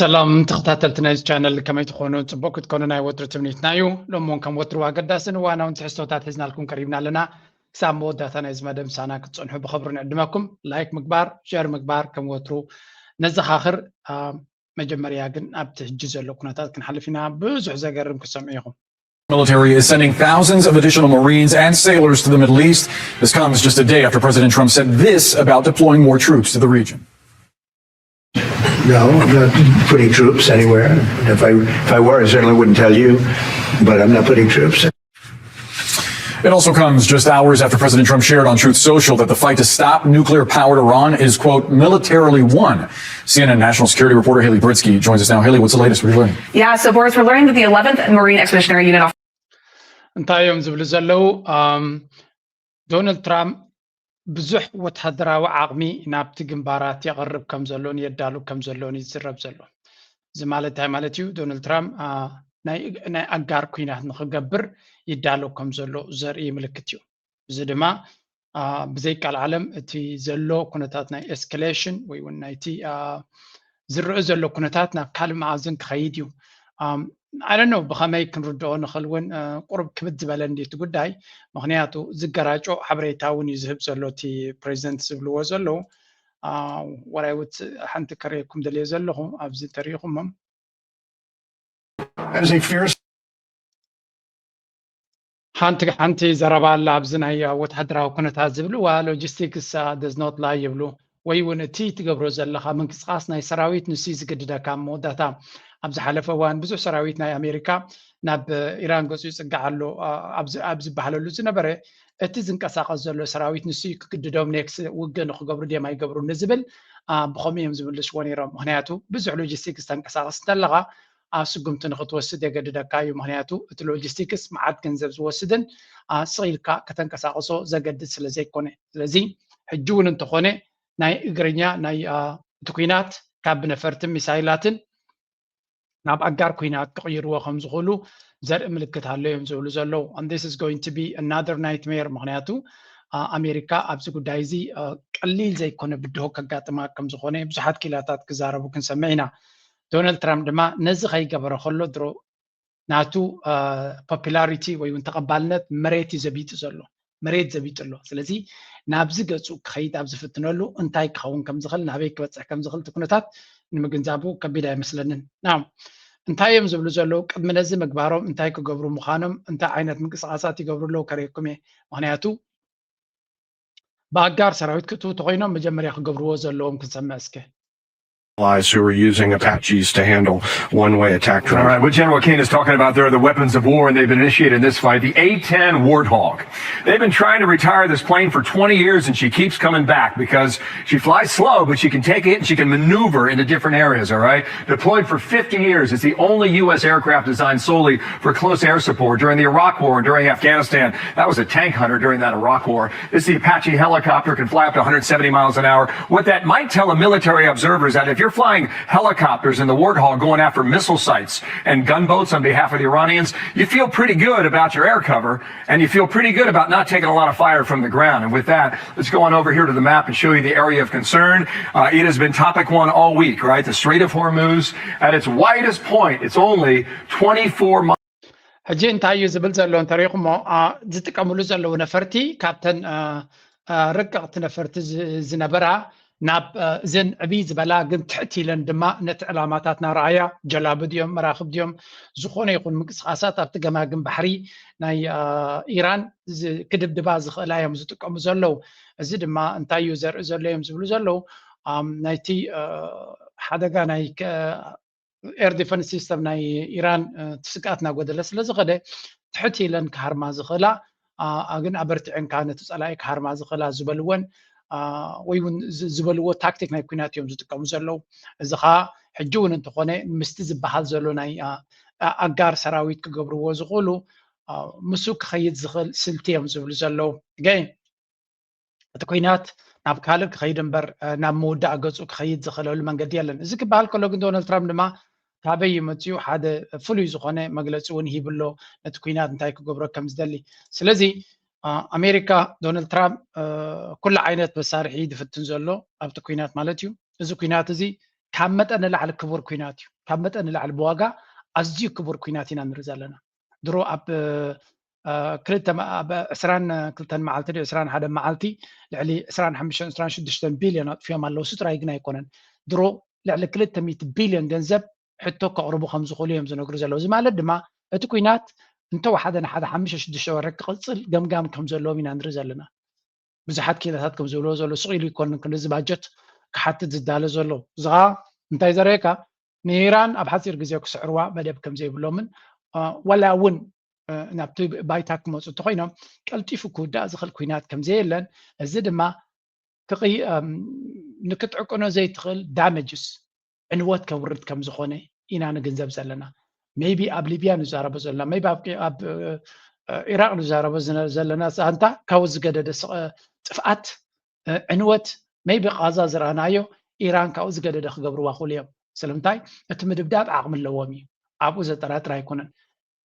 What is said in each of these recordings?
ሰላም ተኸታተልቲ ናይዚ ቻነል፣ ከመይ ትኾኑ? ጽቡቕ ክትኮኑ ናይ ወትሩ ትምኒትና እዩ። ሎም እውን ከም ወትሩ ኣገዳስን እዋናውን ትሕዝቶታት ሒዝናልኩም ቀሪብና ኣለና። ክሳብ መወዳእታ ናይዚ መደብ ምሳና ክትጸንሑ ብኸብሪ ንዕድመኩም። ላይክ ምግባር፣ ሸር ምግባር ከም ወትሩ ነዘኻኽር። መጀመርያ ግን ኣብቲ ሕጂ ዘሎ ኩነታት ክንሓልፍ ኢና። ብዙሕ ዘገርም ክትሰምዑ ኢኹም። Military is sending thousands of additional Marines and sailors to the Middle East. This comes just a day after President Trump said this about deploying more troops to the region. No, I'm not putting troops anywhere. If I if I were, I certainly wouldn't tell you. But I'm not putting troops. It also comes just hours after President Trump shared on Truth Social that the fight to stop nuclear powered Iran is, quote, militarily won. C N N national security reporter Haley Britsky joins us now. Haley, what's the latest? What are you learning? Yeah, so Boris, we're learning that the eleventh Marine Expeditionary Unit እንታይ እዮም ዝብሉ ዘለዉ? ዶናልድ ትራምፕ ብዙሕ ወታደራዊ ዓቕሚ ናብቲ ግንባራት የቕርብ ከም ዘሎን የዳሉ ከም ዘሎን ይዝረብ ዘሎ። እዚ ማለት እንታይ ማለት እዩ? ዶናልድ ትራምፕ ናይ ኣጋር ኩናት ንክገብር ይዳሎ ከም ዘሎ ዘርኢ ምልክት እዩ። እዚ ድማ ብዘይ ቃል ዓለም እቲ ዘሎ ኩነታት ናይ ኤስካሌሽን ወይ እውን ናይቲ ዝረአ ዘሎ ኩነታት ናብ ካልእ መኣዝን ክኸይድ እዩ። I don't know ብኸመይ ክንርድኦ ንኽእል እውን ቁሩብ ክብድ ዝበለ እንዲ እቲ ጉዳይ፣ ምኽንያቱ ዝገራጮ ሓበሬታ እውን እዩ ዝህብ ዘሎ እቲ ፕሬዚደንት ዝብልዎ ዘለዉ። ወራይውት ሓንቲ ከርእየኩም ደልየ ዘለኹ ኣብዚ ተሪኢኹሞም። ሓንቲ ሓንቲ ዘረባ ኣላ ኣብዚ ናይ ወታደራዊ ኩነታት ዝብልዋ logistics does not lie ይብሉ። ወይ እውን እቲ ትገብሮ ዘለኻ ምንቅስቃስ ናይ ሰራዊት ንሱ እዩ ዝግድደካ ኣብ መወዳእታ። ኣብ ዝሓለፈ እዋን ብዙሕ ሰራዊት ናይ ኣሜሪካ ናብ ኢራን ገጹ ይጽጋዕ ኣሎ ኣብ ዝበሃለሉ ዝነበረ እቲ ዝንቀሳቀስ ዘሎ ሰራዊት ንሱ እዩ ክግድዶም next ውግእ ንክገብሩ ድዮም ኣይገብሩ ንዝብል ብኸምኡ እዮም ዝምልስዎ ነይሮም። ምክንያቱ ብዙሕ logistics ተንቀሳቀስ እንተለኻ ስጉምቲ ንክትወስድ የገድደካ እዩ። ምክንያቱ እቲ logistics መዓት ገንዘብ ዝወስድን ስቕ ኢልካ ከተንቀሳቅሶ ዘገድድ ስለዘይኮነ። ስለዚ ሕጂ እውን እንተኾነ ናይ እግረኛ ናይ እቲ ኩናት ካብ ነፈርትን ሚሳይላትን ናብ ኣጋር ኩናት ክቕይርዎ ከም ዝኽእሉ ዘርኢ ምልክት ኣሎ እዮም ዝብሉ ዘለዉ። And this is going to be another nightmare። ምክንያቱ ኣሜሪካ ኣብዚ ጉዳይ እዚ ቀሊል ዘይኮነ ብድሆ ከጋጥማ ከም ዝኾነ ብዙሓት ኪላታት ክዛረቡ ክንሰምዕ ኢና። ዶናልድ ትራምፕ ድማ ነዚ ከይገበረ ከሎ ድሮ ናቱ popularity ወይ እውን ተቐባልነት መሬት እዩ ዘቢጡ ዘሎ፣ መሬት ዘቢጡ ኣሎ። ስለዚ ናብዚ ገፁ ክኸይድ ኣብ ዝፍትነሉ እንታይ ክኸውን ከም ዝኽእል፣ ናበይ ክበፅሕ ከም ዝኽእል እቲ ኩነታት ንምግንዛቡ ከቢድ ኣይመስለንን። Now እንታይ እዮም ዝብሉ ዘለዉ? ቅድሚ ነዚ ምግባሮም እንታይ ክገብሩ ምዃኖም፣ እንታይ ዓይነት ምንቅስቃሳት ይገብሩ ኣለዉ ከርእየኩም እየ። ምክንያቱ ብኣጋር ሰራዊት ክእትዉ ተኮይኖም መጀመርያ ክገብርዎ ዘለዎም ክንሰምዕ እስከ። Allies who are using Apaches to handle one-way attack drones. All right, what General Cain is talking about there are the weapons of war, and they've been initiating this fight. The A ten Warthog. They've been trying to retire this plane for twenty years, and she keeps coming back because she flies slow, but she can take it and she can maneuver into different areas, all right? Deployed for fifty years, it's the only U S aircraft designed solely for close air support. During the Iraq War and during Afghanistan, that was a tank hunter during that Iraq War. This is the Apache helicopter, can fly up to one hundred seventy miles an hour. What that might tell a military observer is that if you're flying helicopters in the Warthog going after missile sites and gunboats on behalf of the Iranians, you feel pretty good about your air cover, and you feel pretty good about not taking a lot of fire from the ground. And with that, let's go on over here to the map and show you the area of concern. Uh, it has been topic one all week, right? The Strait of Hormuz, at its widest point, it's only twenty-four miles. ሕጂ እንታይ እዩ ዝብል ዘሎ እንተሪኢኹሞ፣ ዝጥቀምሉ ዘለዉ ነፈርቲ ካብተን ረቀቕቲ ነፈርቲ ዝነበራ ናብ እዘን ዕብይ ዝበላ ግን ትሕት ኢለን ድማ ነቲ ዕላማታት ናረኣያ፣ ጀላቡ ድዮም፣ መራኽብ ድዮም፣ ዝኾነ ይኹን ምንቅስቃሳት ኣብቲ ገማግም ባሕሪ ናይ ኢራን ክድብድባ ዝኽእላ እዮም ዝጥቀሙ ዘለዉ። እዚ ድማ እንታይ እዩ ዘርኢ ዘሎ እዮም ዝብሉ ዘለዉ፣ ናይቲ ሓደጋ ናይ air defense system ናይ ኢራን እቲ ስግኣት እናጎደለ ስለ ዝኸደ ትሕት ኢለን ክሃርማ ዝኽእላ ግን ኣበርቲዐንካ ነቲ ፀላኢ ክሃርማ ዝኽእላ ዝበልወን ወይ እውን ዝበልዎ ታክቲክ ናይ ኩናት እዮም ዝጥቀሙ ዘለዉ። እዚ ከዓ ሕጂ እውን እንተኾነ ምስቲ ዝበሃል ዘሎ ናይ ኣጋር ሰራዊት ክገብርዎ ዝኽእሉ ምስ ክኸይድ ዝኽእል ስልቲ እዮም ዝብሉ ዘለዉ። ግን እቲ ኩናት ናብ ካልእ ክኸይድ እምበር ናብ ምውዳእ ገፁ ክኸይድ ዝኽእለሉ መንገዲ የለን። እዚ ክበሃል ከሎ ግን ዶናልድ ትራምፕ ድማ ካበይ እዩ መፂኡ ሓደ ፍሉይ ዝኾነ መግለፂ እውን ሂቡ ኣሎ፣ ነቲ ኩናት እንታይ ክገብሮ ከም ዝደሊ። ስለዚ ኣሜሪካ ዶናልድ ትራምፕ ኩሉ ዓይነት መሳርሒ ድፍትን ዘሎ ኣብቲ ኩናት ማለት እዩ። እዚ ኩናት እዚ ካብ መጠን ንላዕሊ ክቡር ኩናት እዩ። ካብ መጠን ንላዕሊ ብዋጋ ኣዝዩ ክቡር ኩናት ኢና ንርኢ ዘለና። ድሮ ኣብ ክልተ ኣብ ዕስራን ክልተን መዓልቲ ድዩ ዕስራን ሓደን መዓልቲ ልዕሊ ዕስራን ሓሙሽተን ዕስራን ሽዱሽተን ቢልዮን ኣጥፊኦም ኣለዉ። እሱ ጥራይ ግን ኣይኮነን። ድሮ ልዕሊ ክልተ ሚእቲ ቢልዮን ገንዘብ ሕቶ ከቕርቡ ከም ዝኽእሉ እዮም ዝነግሩ ዘለዉ። እዚ ማለት ድማ እቲ ኩናት እንተወሓደ ንሓደ ሓሙሽተ ሽዱሽተ ወርሒ ክቕጽል ገምጋም ከም ዘለዎም ኢና ንርኢ ዘለና። ብዙሓት ኪኢላታት ከም ዝብልዎ ዘሎ ስቕ ኢሉ ይኮንን ክንድዚ ባጀት ክሓትት ዝዳለ ዘሎ። እዚ ኸዓ እንታይ ዘርእየካ ንኢራን ኣብ ሓፂር ግዜ ክስዕርዋ መደብ ከም ዘይብሎምን ዋላ እውን ናብቲ ባይታ ክመፁ እንተኮይኖም ቀልጢፉ ክውዳእ ዝኽእል ኩናት ከም ዘየለን እዚ ድማ ንክትዕቅኖ ዘይትኽእል ዳመጅስ ዕንወት ከውርድ ከም ዝኾነ ኢና ንግንዘብ ዘለና። ሜይቢ ኣብ ሊብያ ንዛረቦ ዘለና ሜይቢ ኣብ ኢራቅ ንዛረቦ ዘለና ዛንታ ካብኡ ዝገደደ ጥፍኣት ዕንወት ሜይቢ ቃዛ ዝረኣናዮ ኢራን ካብኡ ዝገደደ ክገብርዋ ክእሉ እዮም። ስለምንታይ እቲ ምድብዳብ ዓቕሚ ኣለዎም እዩ። ኣብኡ ዘጠራጥር ኣይኮነን።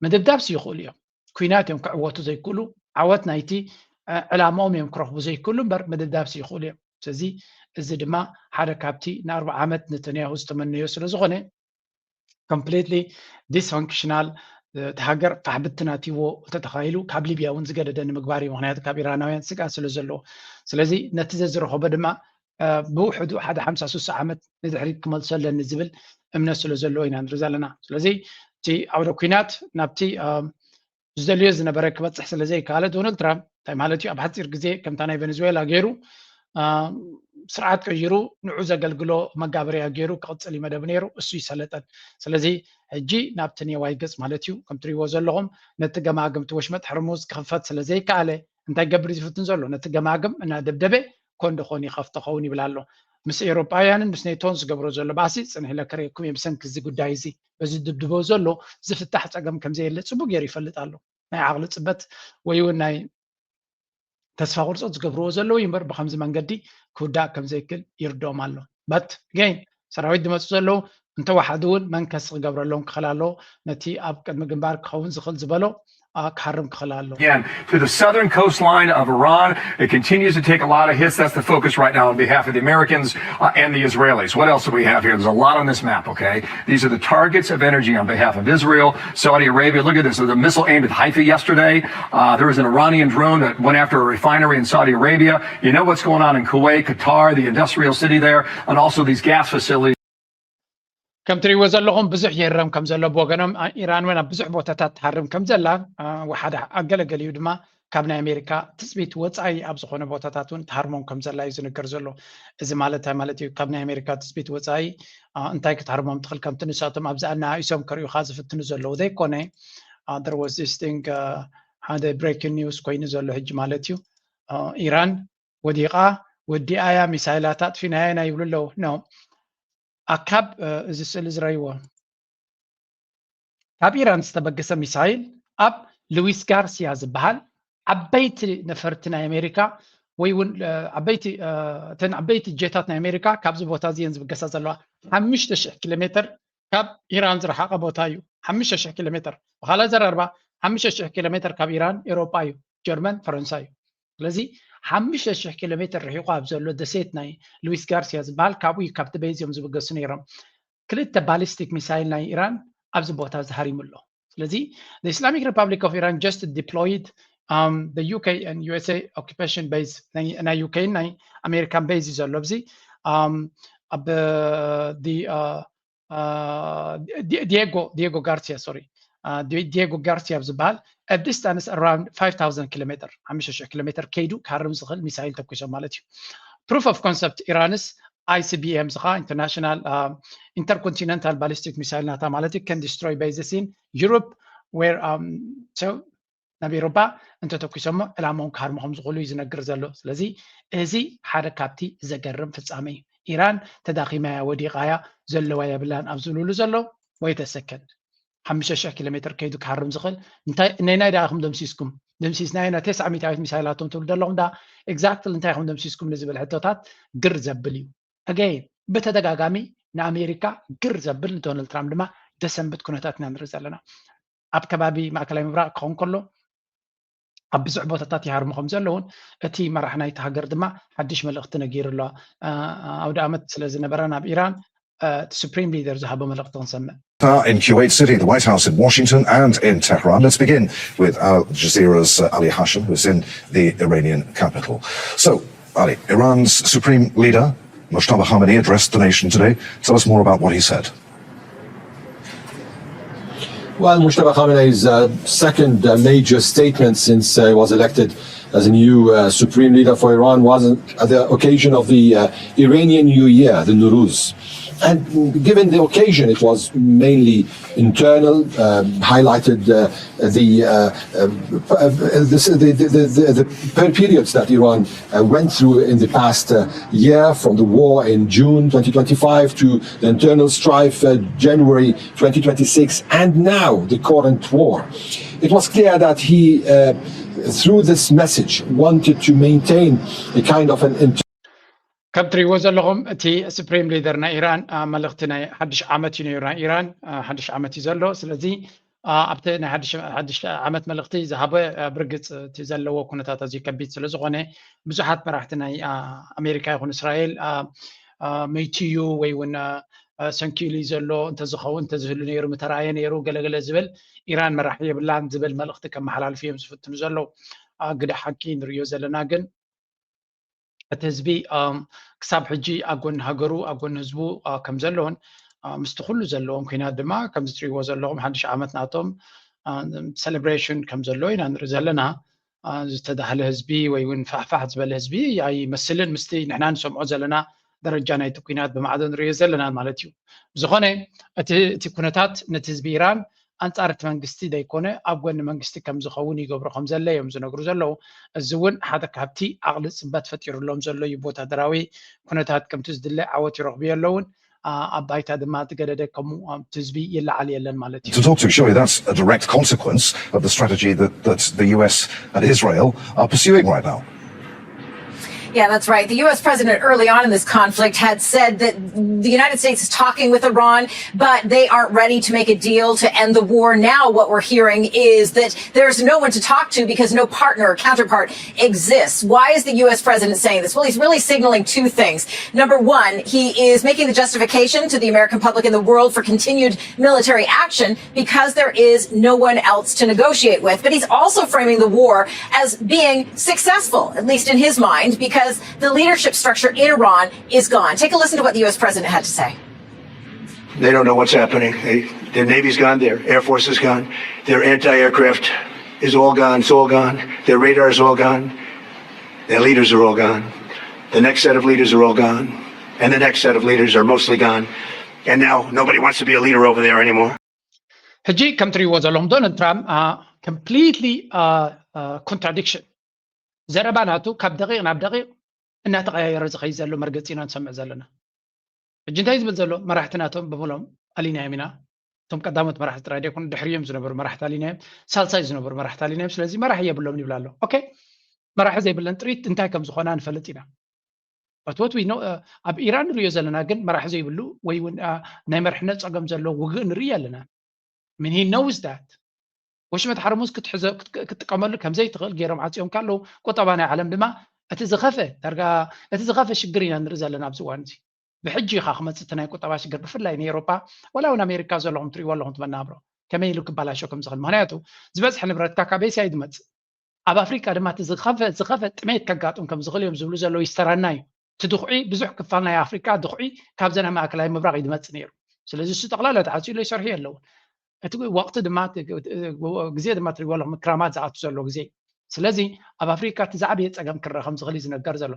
ምድብዳብ ሲ ይኽእሉ እዮም። ኩናት እዮም ክዕወቱ ዘይክእሉ። ዓወት ናይቲ ዕላማኦም እዮም ክረኽቡ ዘይክእሉ እምበር ምድብዳብ ሲ ይኽእሉ እዮም። ስለዚ እዚ ድማ ሓደ ካብቲ ንኣርብዓ ዓመት ነተንያሁ ዝተመነዮ ስለ ዝኾነ completely dysfunctional እቲ ሃገር ፋሕብትናትዎ እንተተኻይሉ ካብ ሊብያ እውን ዝገደደ ንምግባር እዩ። ምክንያቱ ካብ ኢራናውያን ስግኣት ስለ ዘለዎ። ስለዚ ነቲ ዘዝረኸቦ ድማ ብውሕዱ ሓደ ሓምሳ ስሳ ዓመት ንድሕሪት ክመልሶ ኣለኒ ዝብል እምነት ስለ ዘለዎ ኢና ንርኢ ዘለና። ስለዚ እቲ ዓውደ ኩናት ናብቲ ዝደልዮ ዝነበረ ክበፅሕ ስለ ዘይከኣለ ዶናልድ ትራምፕ እንታይ ማለት እዩ ኣብ ሓፂር ግዜ ከምታ ናይ ቬኔዙዌላ ገይሩ ስርዓት ቀይሩ ንዑ ዘገልግሎ መጋበርያ ገይሩ ክቕፅል እዩ መደብ ነይሩ። እሱ ይሰለጠን። ስለዚ ሕጂ ናብቲ ኔዋይ ገፅ ማለት እዩ ከም ትሪእዎ ዘለኹም ነቲ ገማግም እቲ ወሽመጥ ሕርሙዝ ክኽፈት ስለ ዘይከኣለ እንታይ ገብር ዝፍትን ዘሎ ነቲ ገማግም እናደብደበ ኮን ደኾን ይኸፍቶ ኸውን ይብል ኣሎ። ምስ ኤውሮጳውያንን ምስ ኔቶን ዝገብሮ ዘሎ ባእሲ ፅንሕ ኢለ ከርእየኩም እየ። ብሰንኪ እዚ ጉዳይ እዚ በዚ ድብድቦ ዘሎ ዝፍታሕ ፀገም ከም ዘየለ ፅቡቅ ገይሩ ይፈልጥ ኣሎ። ናይ ዓቕሊ ፅበት ወይ እውን ናይ ተስፋ ቁርፀት ዝገብርዎ ዘለዉ እዩ እምበር ብከምዚ መንገዲ ክውዳእ ከም ዘይክእል ይርድኦም ኣሎ። በት ገይን ሰራዊት ዝመፁ ዘለዉ እንተወሓዱ እውን መንከሲ ክገብረሎም ክኽእል ኣለዎ። ነቲ ኣብ ቅድሚ ግንባር ክኸውን ዝኽእል ዝበሎ ክሃርም ክኽእል ኣለዎ። Again, to the southern coastline of Iran. It continues to take a lot of hits. That's the focus right now on behalf of the Americans uh, and the Israelis. What else do we have here? There's a lot on this map, okay? These are the targets of energy on behalf of Israel, Saudi Arabia. Look at this. There's a missile aimed at Haifa yesterday. Uh, there was an Iranian drone that went after a refinery in Saudi Arabia. You know what's going on in Kuwait, Qatar, the industrial city there, and also these gas facilities. ከም ትሪእዎ ዘለኹም ብዙሕ ይህረም ከም ዘሎ ብወገኖም ኢራን እውን ኣብ ብዙሕ ቦታታት ትሃርም ከም ዘላ ሓደ ኣገለገሊኡ ድማ ካብ ናይ ኣሜሪካ ትፅቢት ወፃኢ ኣብ ዝኾነ ቦታታት እውን ትሃርሞም ከም ዘላ እዩ ዝንገር ዘሎ። እዚ ማለት እንታይ ማለት እዩ? ካብ ናይ ኣሜሪካ ትፅቢት ወፃኢ እንታይ ክትሃርሞም ትኽእል? ከምቲ ንሳቶም ኣብዚ ኣነኣኢሶም ከርእዩኻ ዝፍትኑ ዘለዉ ዘይኮነ there was this thing ሓደ breaking news ኮይኑ ዘሎ ሕጂ ማለት እዩ። ኢራን ወዲቓ ወዲኣያ ሚሳይላት ኣጥፊናያ ኢና ይብሉ ኣለዉ። ኖ ኣካብ እዚ ስእሊ ዝረይዎ ካብ ኢራን ዝተበገሰ ሚሳይል ኣብ ሉዊስ ጋርሲያ ዝበሃል ዓበይቲ ነፈርቲ ናይ ኣሜሪካ ወይ እውን ዓበይቲ እተን ዓበይቲ ጀታት ናይ ኣሜሪካ ካብዚ ቦታ እዚየን ዝብገሳ ዘለዋ ሓሙሽተ ሽሕ ኪሎ ሜትር ካብ ኢራን ዝረሓቐ ቦታ እዩ። ሓሙሽተ ሽሕ ኪሎ ሜትር ብካልእ ኣዘራርባ ሓሙሽተ ሽሕ ኪሎ ሜትር ካብ ኢራን ኤውሮጳ እዩ፣ ጀርመን፣ ፈረንሳ እዩ። ስለዚ ሓሙሽተ ሽሕ ኪሎ ሜትር ርሒቑ ኣብ ዘሎ ደሴት ናይ ሉዊስ ጋርሲያ ዝበሃል ካብኡ እዩ ካብቲ ቤዝ እዮም ዝብገሱ ነይሮም። ክልተ ባሊስቲክ ሚሳይል ናይ ኢራን ኣብዚ ቦታ እዚ ሃሪሙ ኣሎ። ስለዚ the Islamic Republic of Iran just deployed um, the UK and USA occupation base ናይ UK ናይ ኣሜሪካን ቤዝ እዩ ዘሎ ኣብዚ ኣብ ዲየጎ ዲየጎ ጋርሲያ ሶሪ ዲየጎ ጋርሲያ ኣብ ዝበሃል a distance around five thousand ኪሎ ሜትር ሓሙሽተ ሽሕ ኪሎ ሜትር ከይዱ ክሃርም ዝኽእል ሚሳይል ተኩሶም ማለት እዩ። Proof of concept ኢራንስ ICBM ዝኻ international intercontinental ballistic missile ናታ ማለት እዩ can destroy bases in Europe where um, so ናብ ኤውሮጳ እንተተኩሶሞ ዕላማኦም ክሃርሙ ከም ዝኽእሉ እዩ ዝነግር ዘሎ። ስለዚ እዚ ሓደ ካብቲ ዘገርም ፍጻመ እዩ። ኢራን ተዳኺማ እያ ወዲቓ እያ ዘለዋ የብላን ኣብ ዝብልሉ ዘሎ wait a second ሓሙሽተ ሽሕ ኪሎ ሜትር ከይዱ ክሃርም ዝኽእል እንታይ ነናይ ደኣ ኢኹም ደምሲስኩም ደምሲስናዮ ና ተስዓ ሚእታዊት ሚሳይላቶም ትብሉ ዘለኹም ዳ exactly እንታይ ኢኹም ደምሲስኩም ንዝብል ሕቶታት ግር ዘብል እዩ። Again ብተደጋጋሚ ንኣሜሪካ ግር ዘብል ንዶናልድ ትራምፕ ድማ ደሰንብት ኩነታት ኢና ንርኢ ዘለና። ኣብ ከባቢ ማእከላይ ምብራቕ ክኸውን ከሎ ኣብ ብዙሕ ቦታታት ይሃርሙ ከም ዘለውን እቲ መራሕ ናይቲ ሃገር ድማ ሓድሽ መልእኽቲ ነጊሩ ኣሎ። ኣውደ ኣመት ስለ ዝነበረ ናብ ኢራን እቲ ሱፕሪም ሊደር ዝሃቦ መልእኽቲ ክንሰምዕ። In Kuwait City, the White House in Washington, and in Tehran. Let's begin with Al Jazeera's uh, Ali Hashem, who's in the Iranian capital. So, Ali, Iran's Supreme Leader Mojtaba Khamenei addressed the nation today. Tell us more about what he said. Well, Mojtaba Khamenei's uh, second uh, major statement since uh, he was elected as a new uh, supreme leader for Iran was at the occasion of the uh, Iranian New Year, the Nowruz. And given the occasion, it was mainly internal, um, highlighted uh, the, uh, uh, uh, the, the, the, the, the periods that Iran uh, went through in the past uh, year, from the war in June twenty twenty-five to the internal strife uh, January twenty twenty-six, and now the current war. It was clear that he, uh, through this message, wanted to maintain a kind of an ከም ትሪእዎ ዘለኹም እቲ ሱፕሪም ሊደር ናይ ኢራን መልእኽቲ ናይ ሓድሽ ዓመት እዩ ነይሩ። ናይ ኢራን ሓድሽ ዓመት እዩ ዘሎ። ስለዚ ኣብቲ ናይ ሓድሽ ዓመት መልእኽቲ ዝሃበ ብርግፅ እቲ ዘለዎ ኩነታት ኣዝዩ ከቢድ ስለ ዝኾነ ብዙሓት መራሕቲ ናይ ኣሜሪካ ይኹን እስራኤል መይቱ እዩ ወይ እውን ሰንኪሉ እዩ ዘሎ፣ እንተዝኸውን እንተዝህሉ ነይሩ ምተረኣየ ነይሩ ገለገለ ዝብል ኢራን መራሒ የብላን ዝብል መልእኽቲ ከመሓላልፉ እዮም ዝፍትኑ ዘለዉ። ግደ ሓቂ ንርእዮ ዘለና ግን እቲ ህዝቢ ክሳብ ሕጂ ኣብ ጎኒ ሃገሩ ኣብ ጎኒ ህዝቡ ከም ዘለውን ምስቲ ኩሉ ዘለዎም ኩናት ድማ ከምዚ ትሪእዎ ዘለኹም ሓድሽ ዓመት ናቶም ሴሌብሬሽን ከም ዘሎ ኢና ንርኢ ዘለና። ዝተዳህለ ህዝቢ ወይ እውን ፋሕፋሕ ዝበለ ህዝቢ ኣይመስልን ምስቲ ንሕና ንሰምዖ ዘለና ደረጃ ናይቲ ኩናት ብማዕዶ ንሪኦ ዘለና ማለት እዩ። ብዝኾነ እቲ ኩነታት ነቲ ህዝቢ ኢራን ኣንጻር እቲ መንግስቲ ዘይኮነ ኣብ ጎኒ መንግስቲ ከም ዝኸውን ይገብሮ ከም ዘለ እዮም ዝነግሩ ዘለዉ። እዚ እውን ሓደ ካብቲ ዓቕሊ ፅበት ፈጢሩሎም ዘሎ እዩ። ብወታደራዊ ኩነታት ከምቲ ዝድለ ዓወት ይረኽቡ የለውን። ኣብ ባይታ ድማ ዝገደደ ከምኡ እቲ ህዝቢ ይለዓል የለን ማለት እዩ። To talk to, surely that's a direct consequence of the strategy that, that the U S and Israel are pursuing right now. Yeah, that's right. The U S president early on in this conflict had said that the United States is talking with Iran, but they aren't ready to make a deal to end the war. Now, what we're hearing is that there's no one to talk to because no partner or counterpart exists. Why is the U S president saying this? Well, he's really signaling two things. Number one, he is making the justification to the American public and the world for continued military action because there is no one else to negotiate with. But he's also framing the war as being successful, at least in his mind, because the leadership structure in Iran is gone. Take a listen to what the U S president had to say. They don't know what's happening. They, their Navy's gone, their Air Force is gone, their anti aircraft is all gone, it's all gone, their radar is all gone, their leaders are all gone. The next set of leaders are all gone, and the next set of leaders are mostly gone. And now nobody wants to be a leader over there anymore. ሕጂ ከም ትሪእዎ ዘለኹም ዶናልድ ትራምፕ ኮምፕሊትሊ ኮንትራዲክሽን ዘረባ ናቱ ካብ ደቂቕ ናብ ደቂቕ እናተቐያየረ ዝኸይድ ዘሎ መርገፂ ኢና ንሰምዕ ዘለና። ሕጂ እንታይ ዝብል ዘሎ መራሕቲ ናቶም ብምሎም ኣሊናዮም ኢና። እቶም ቀዳሞት መራሕቲ ጥራይ ደይኮኑ ድሕሪኦም ዝነበሩ መራሕቲ ኣሊናዮም፣ ሳልሳይ ዝነበሩ መራሕቲ ኣሊናዮም። ስለዚ መራሒ የብሎምን ይብል ኣሎ። ኦኬ መራሒ ዘይብለን ጥሪት እንታይ ከም ዝኾና ንፈልጥ ኢና። But what we know ኣብ ኢራን ንሪኦ ዘለና ግን መራሒ ዘይብሉ ወይ እውን ናይ መርሕነት ፀገም ዘለዎ ውግእ ንርኢ ኣለና። I mean he knows that ወሽመጥ ሓርሙዝ ክትሕዘ ክትጥቀመሉ ከምዘይትኽእል ገይሮም ዓፅዮም ካለዉ ቁጠባ ናይ ዓለም ድማ እቲ ዝኸፈ ዳርጋ እቲ ዝኸፈ ሽግር ኢና ንርኢ ዘለና ኣብዚ እዋን እዚ። ብሕጂ ኢኻ ክመፅእ እቲ ናይ ቁጠባ ሽግር ብፍላይ ንኤሮፓ ወላ እውን ኣሜሪካ ዘለኹም ትሪእዎ ኣለኹም ትመናብሮ ከመይ ኢሉ ክባላሾ ከም ዝኽእል። ምክንያቱ ዝበዝሐ ንብረትካ ካብ ኤስያ እዩ ዝመፅእ። ኣብ ኣፍሪቃ ድማ እቲ ዝኸፈ ዝኸፈ ጥሜት ከጋጥም ከም ዝኽእል እዮም ዝብሉ ዘለዉ ይስተራና እዩ። እቲ ድኹዒ ብዙሕ ክፋል ናይ ኣፍሪቃ ድኹዒ ካብዘን ኣብ ማእከላይ ምብራቕ እዩ ዝመፅእ ነይሩ። ስለዚ እሱ ጠቕላላ ተዓፅዩ ይሰርሑ ኣለውን። እቲ ወቕቲ ድማ ግዜ ድማ ትሪእዎ ኣለኹም ክራማት ዝኣቱ ዘሎ ግዜ። ስለዚ ኣብ ኣፍሪካ እቲ ዝዓበየ ፀገም ክረአ ከም ዝኽእል እዩ ዝነገር ዘሎ።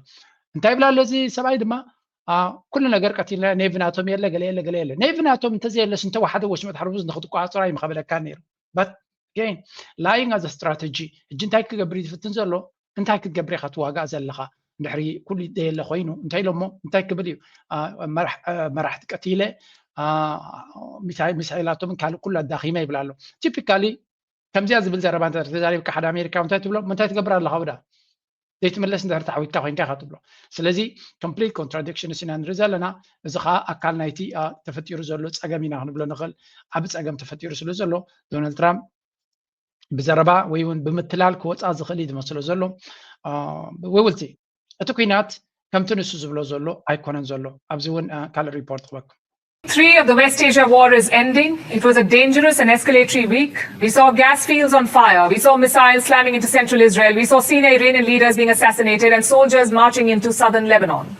እንታይ ይብል ኣሎ እዚ ሰብኣይ ድማ ኩሉ ነገር ቀቲልና ኔቪ ናቶም የለ ገለ የለ ገለ የለ ኔቪ ናቶም እንተዘየለስ እንተወሓደ ወሽመጥ ሓርሙዝ ንክትቆፃፀሮ ኣይምኸበለካ ነይሩ። But again lying as a strategy ሕጂ እንታይ ክገብር እዩ ዝፍትን ዘሎ እንታይ ክትገብር ኢኻ ትዋጋእ ዘለኻ እንድሕሪ ኩሉ ደየለ ኮይኑ እንታይ ኢሎሞ እንታይ ክብል እዩ መራሕቲ ቀቲለ ሚሳይላቶምን ካልእ ኩሉ ኣዳኺመ ይብል ኣሎ። Typically ከምዚኣ ዝብል ዘረባ እንተ ተዛሪብካ ሓደ ኣሜሪካዊ እንታይ ትብሎ እንታይ ትገብር ኣለኻ ውዳ ዘይትምለስ እንድሕር ተዓዊትካ ኮይንካ ኢኻ ትብሎ። ስለዚ complete contradiction ኢና ንርኢ ዘለና። እዚ ከዓ ኣካል ናይቲ ተፈጢሩ ዘሎ ፀገም ኢና ክንብሎ ንኽእል። ዓቢ ፀገም ተፈጢሩ ስለ ዘሎ ዶናልድ ትራምፕ ብዘረባ ወይ እውን ብምትላል ክወፃ ዝኽእል እዩ ዝመስሎ ዘሎ። We will see። እቲ ኩናት ከምቲ ንሱ ዝብሎ ዘሎ ኣይኮነን ዘሎ። ኣብዚ እውን ካልእ ሪፖርት ክበኩም። Three of the West Asia war is ending. It was a dangerous and escalatory week. We saw gas fields on fire. We saw missiles slamming into central Israel. We saw senior Iranian leaders being assassinated and soldiers marching into southern Lebanon.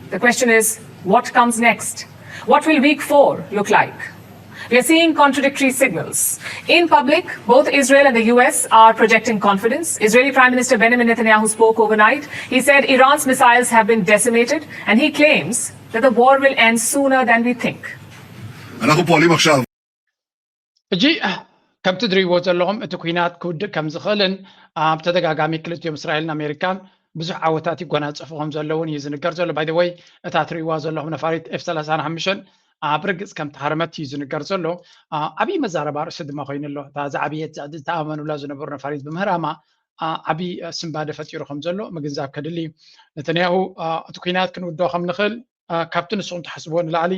The question is, what comes next? What will week four look like? We are seeing contradictory signals. In public, both Israel and the U S are projecting confidence. Israeli Prime Minister Benjamin Netanyahu spoke overnight. He said Iran's missiles have been decimated, and he claims that the war will end sooner than we think. אנחנו פועלים עכשיו. ሕጂ ከምቲ ትሪእዎ ዘለኹም እቲ ኩናት ክውድእ ከም ዝኽእልን ኣብ ተደጋጋሚ ክልቲኦም እስራኤልን ኣሜሪካን ብዙሕ ዓወታት ይጎናፀፉ ከም ዘለውን እዩ ዝንገር ዘሎ። ባይ ወይ እታ ትሪእዋ ዘለኹም ነፋሪት ኤፍ ሰላሳን ሓሙሽተን ኣብ ርግፅ ከም ተሃረመት እዩ ዝንገር ዘሎ። ዓብዪ መዛረባ ርእሲ ድማ ኮይኑ ኣሎ። እታ ዝዓብየት ዝተኣመኑላ ዝነበሩ ነፋሪት ብምህራማ ዓብዪ ስንባደ ፈጢሩ ከም ዘሎ ምግንዛብ ከድሊ እዩ። ነተንያሁ እቲ ኩናት ክንውዶ ከም ንኽእል ካብቲ ንስኹም ትሓስብዎ ንላዕሊ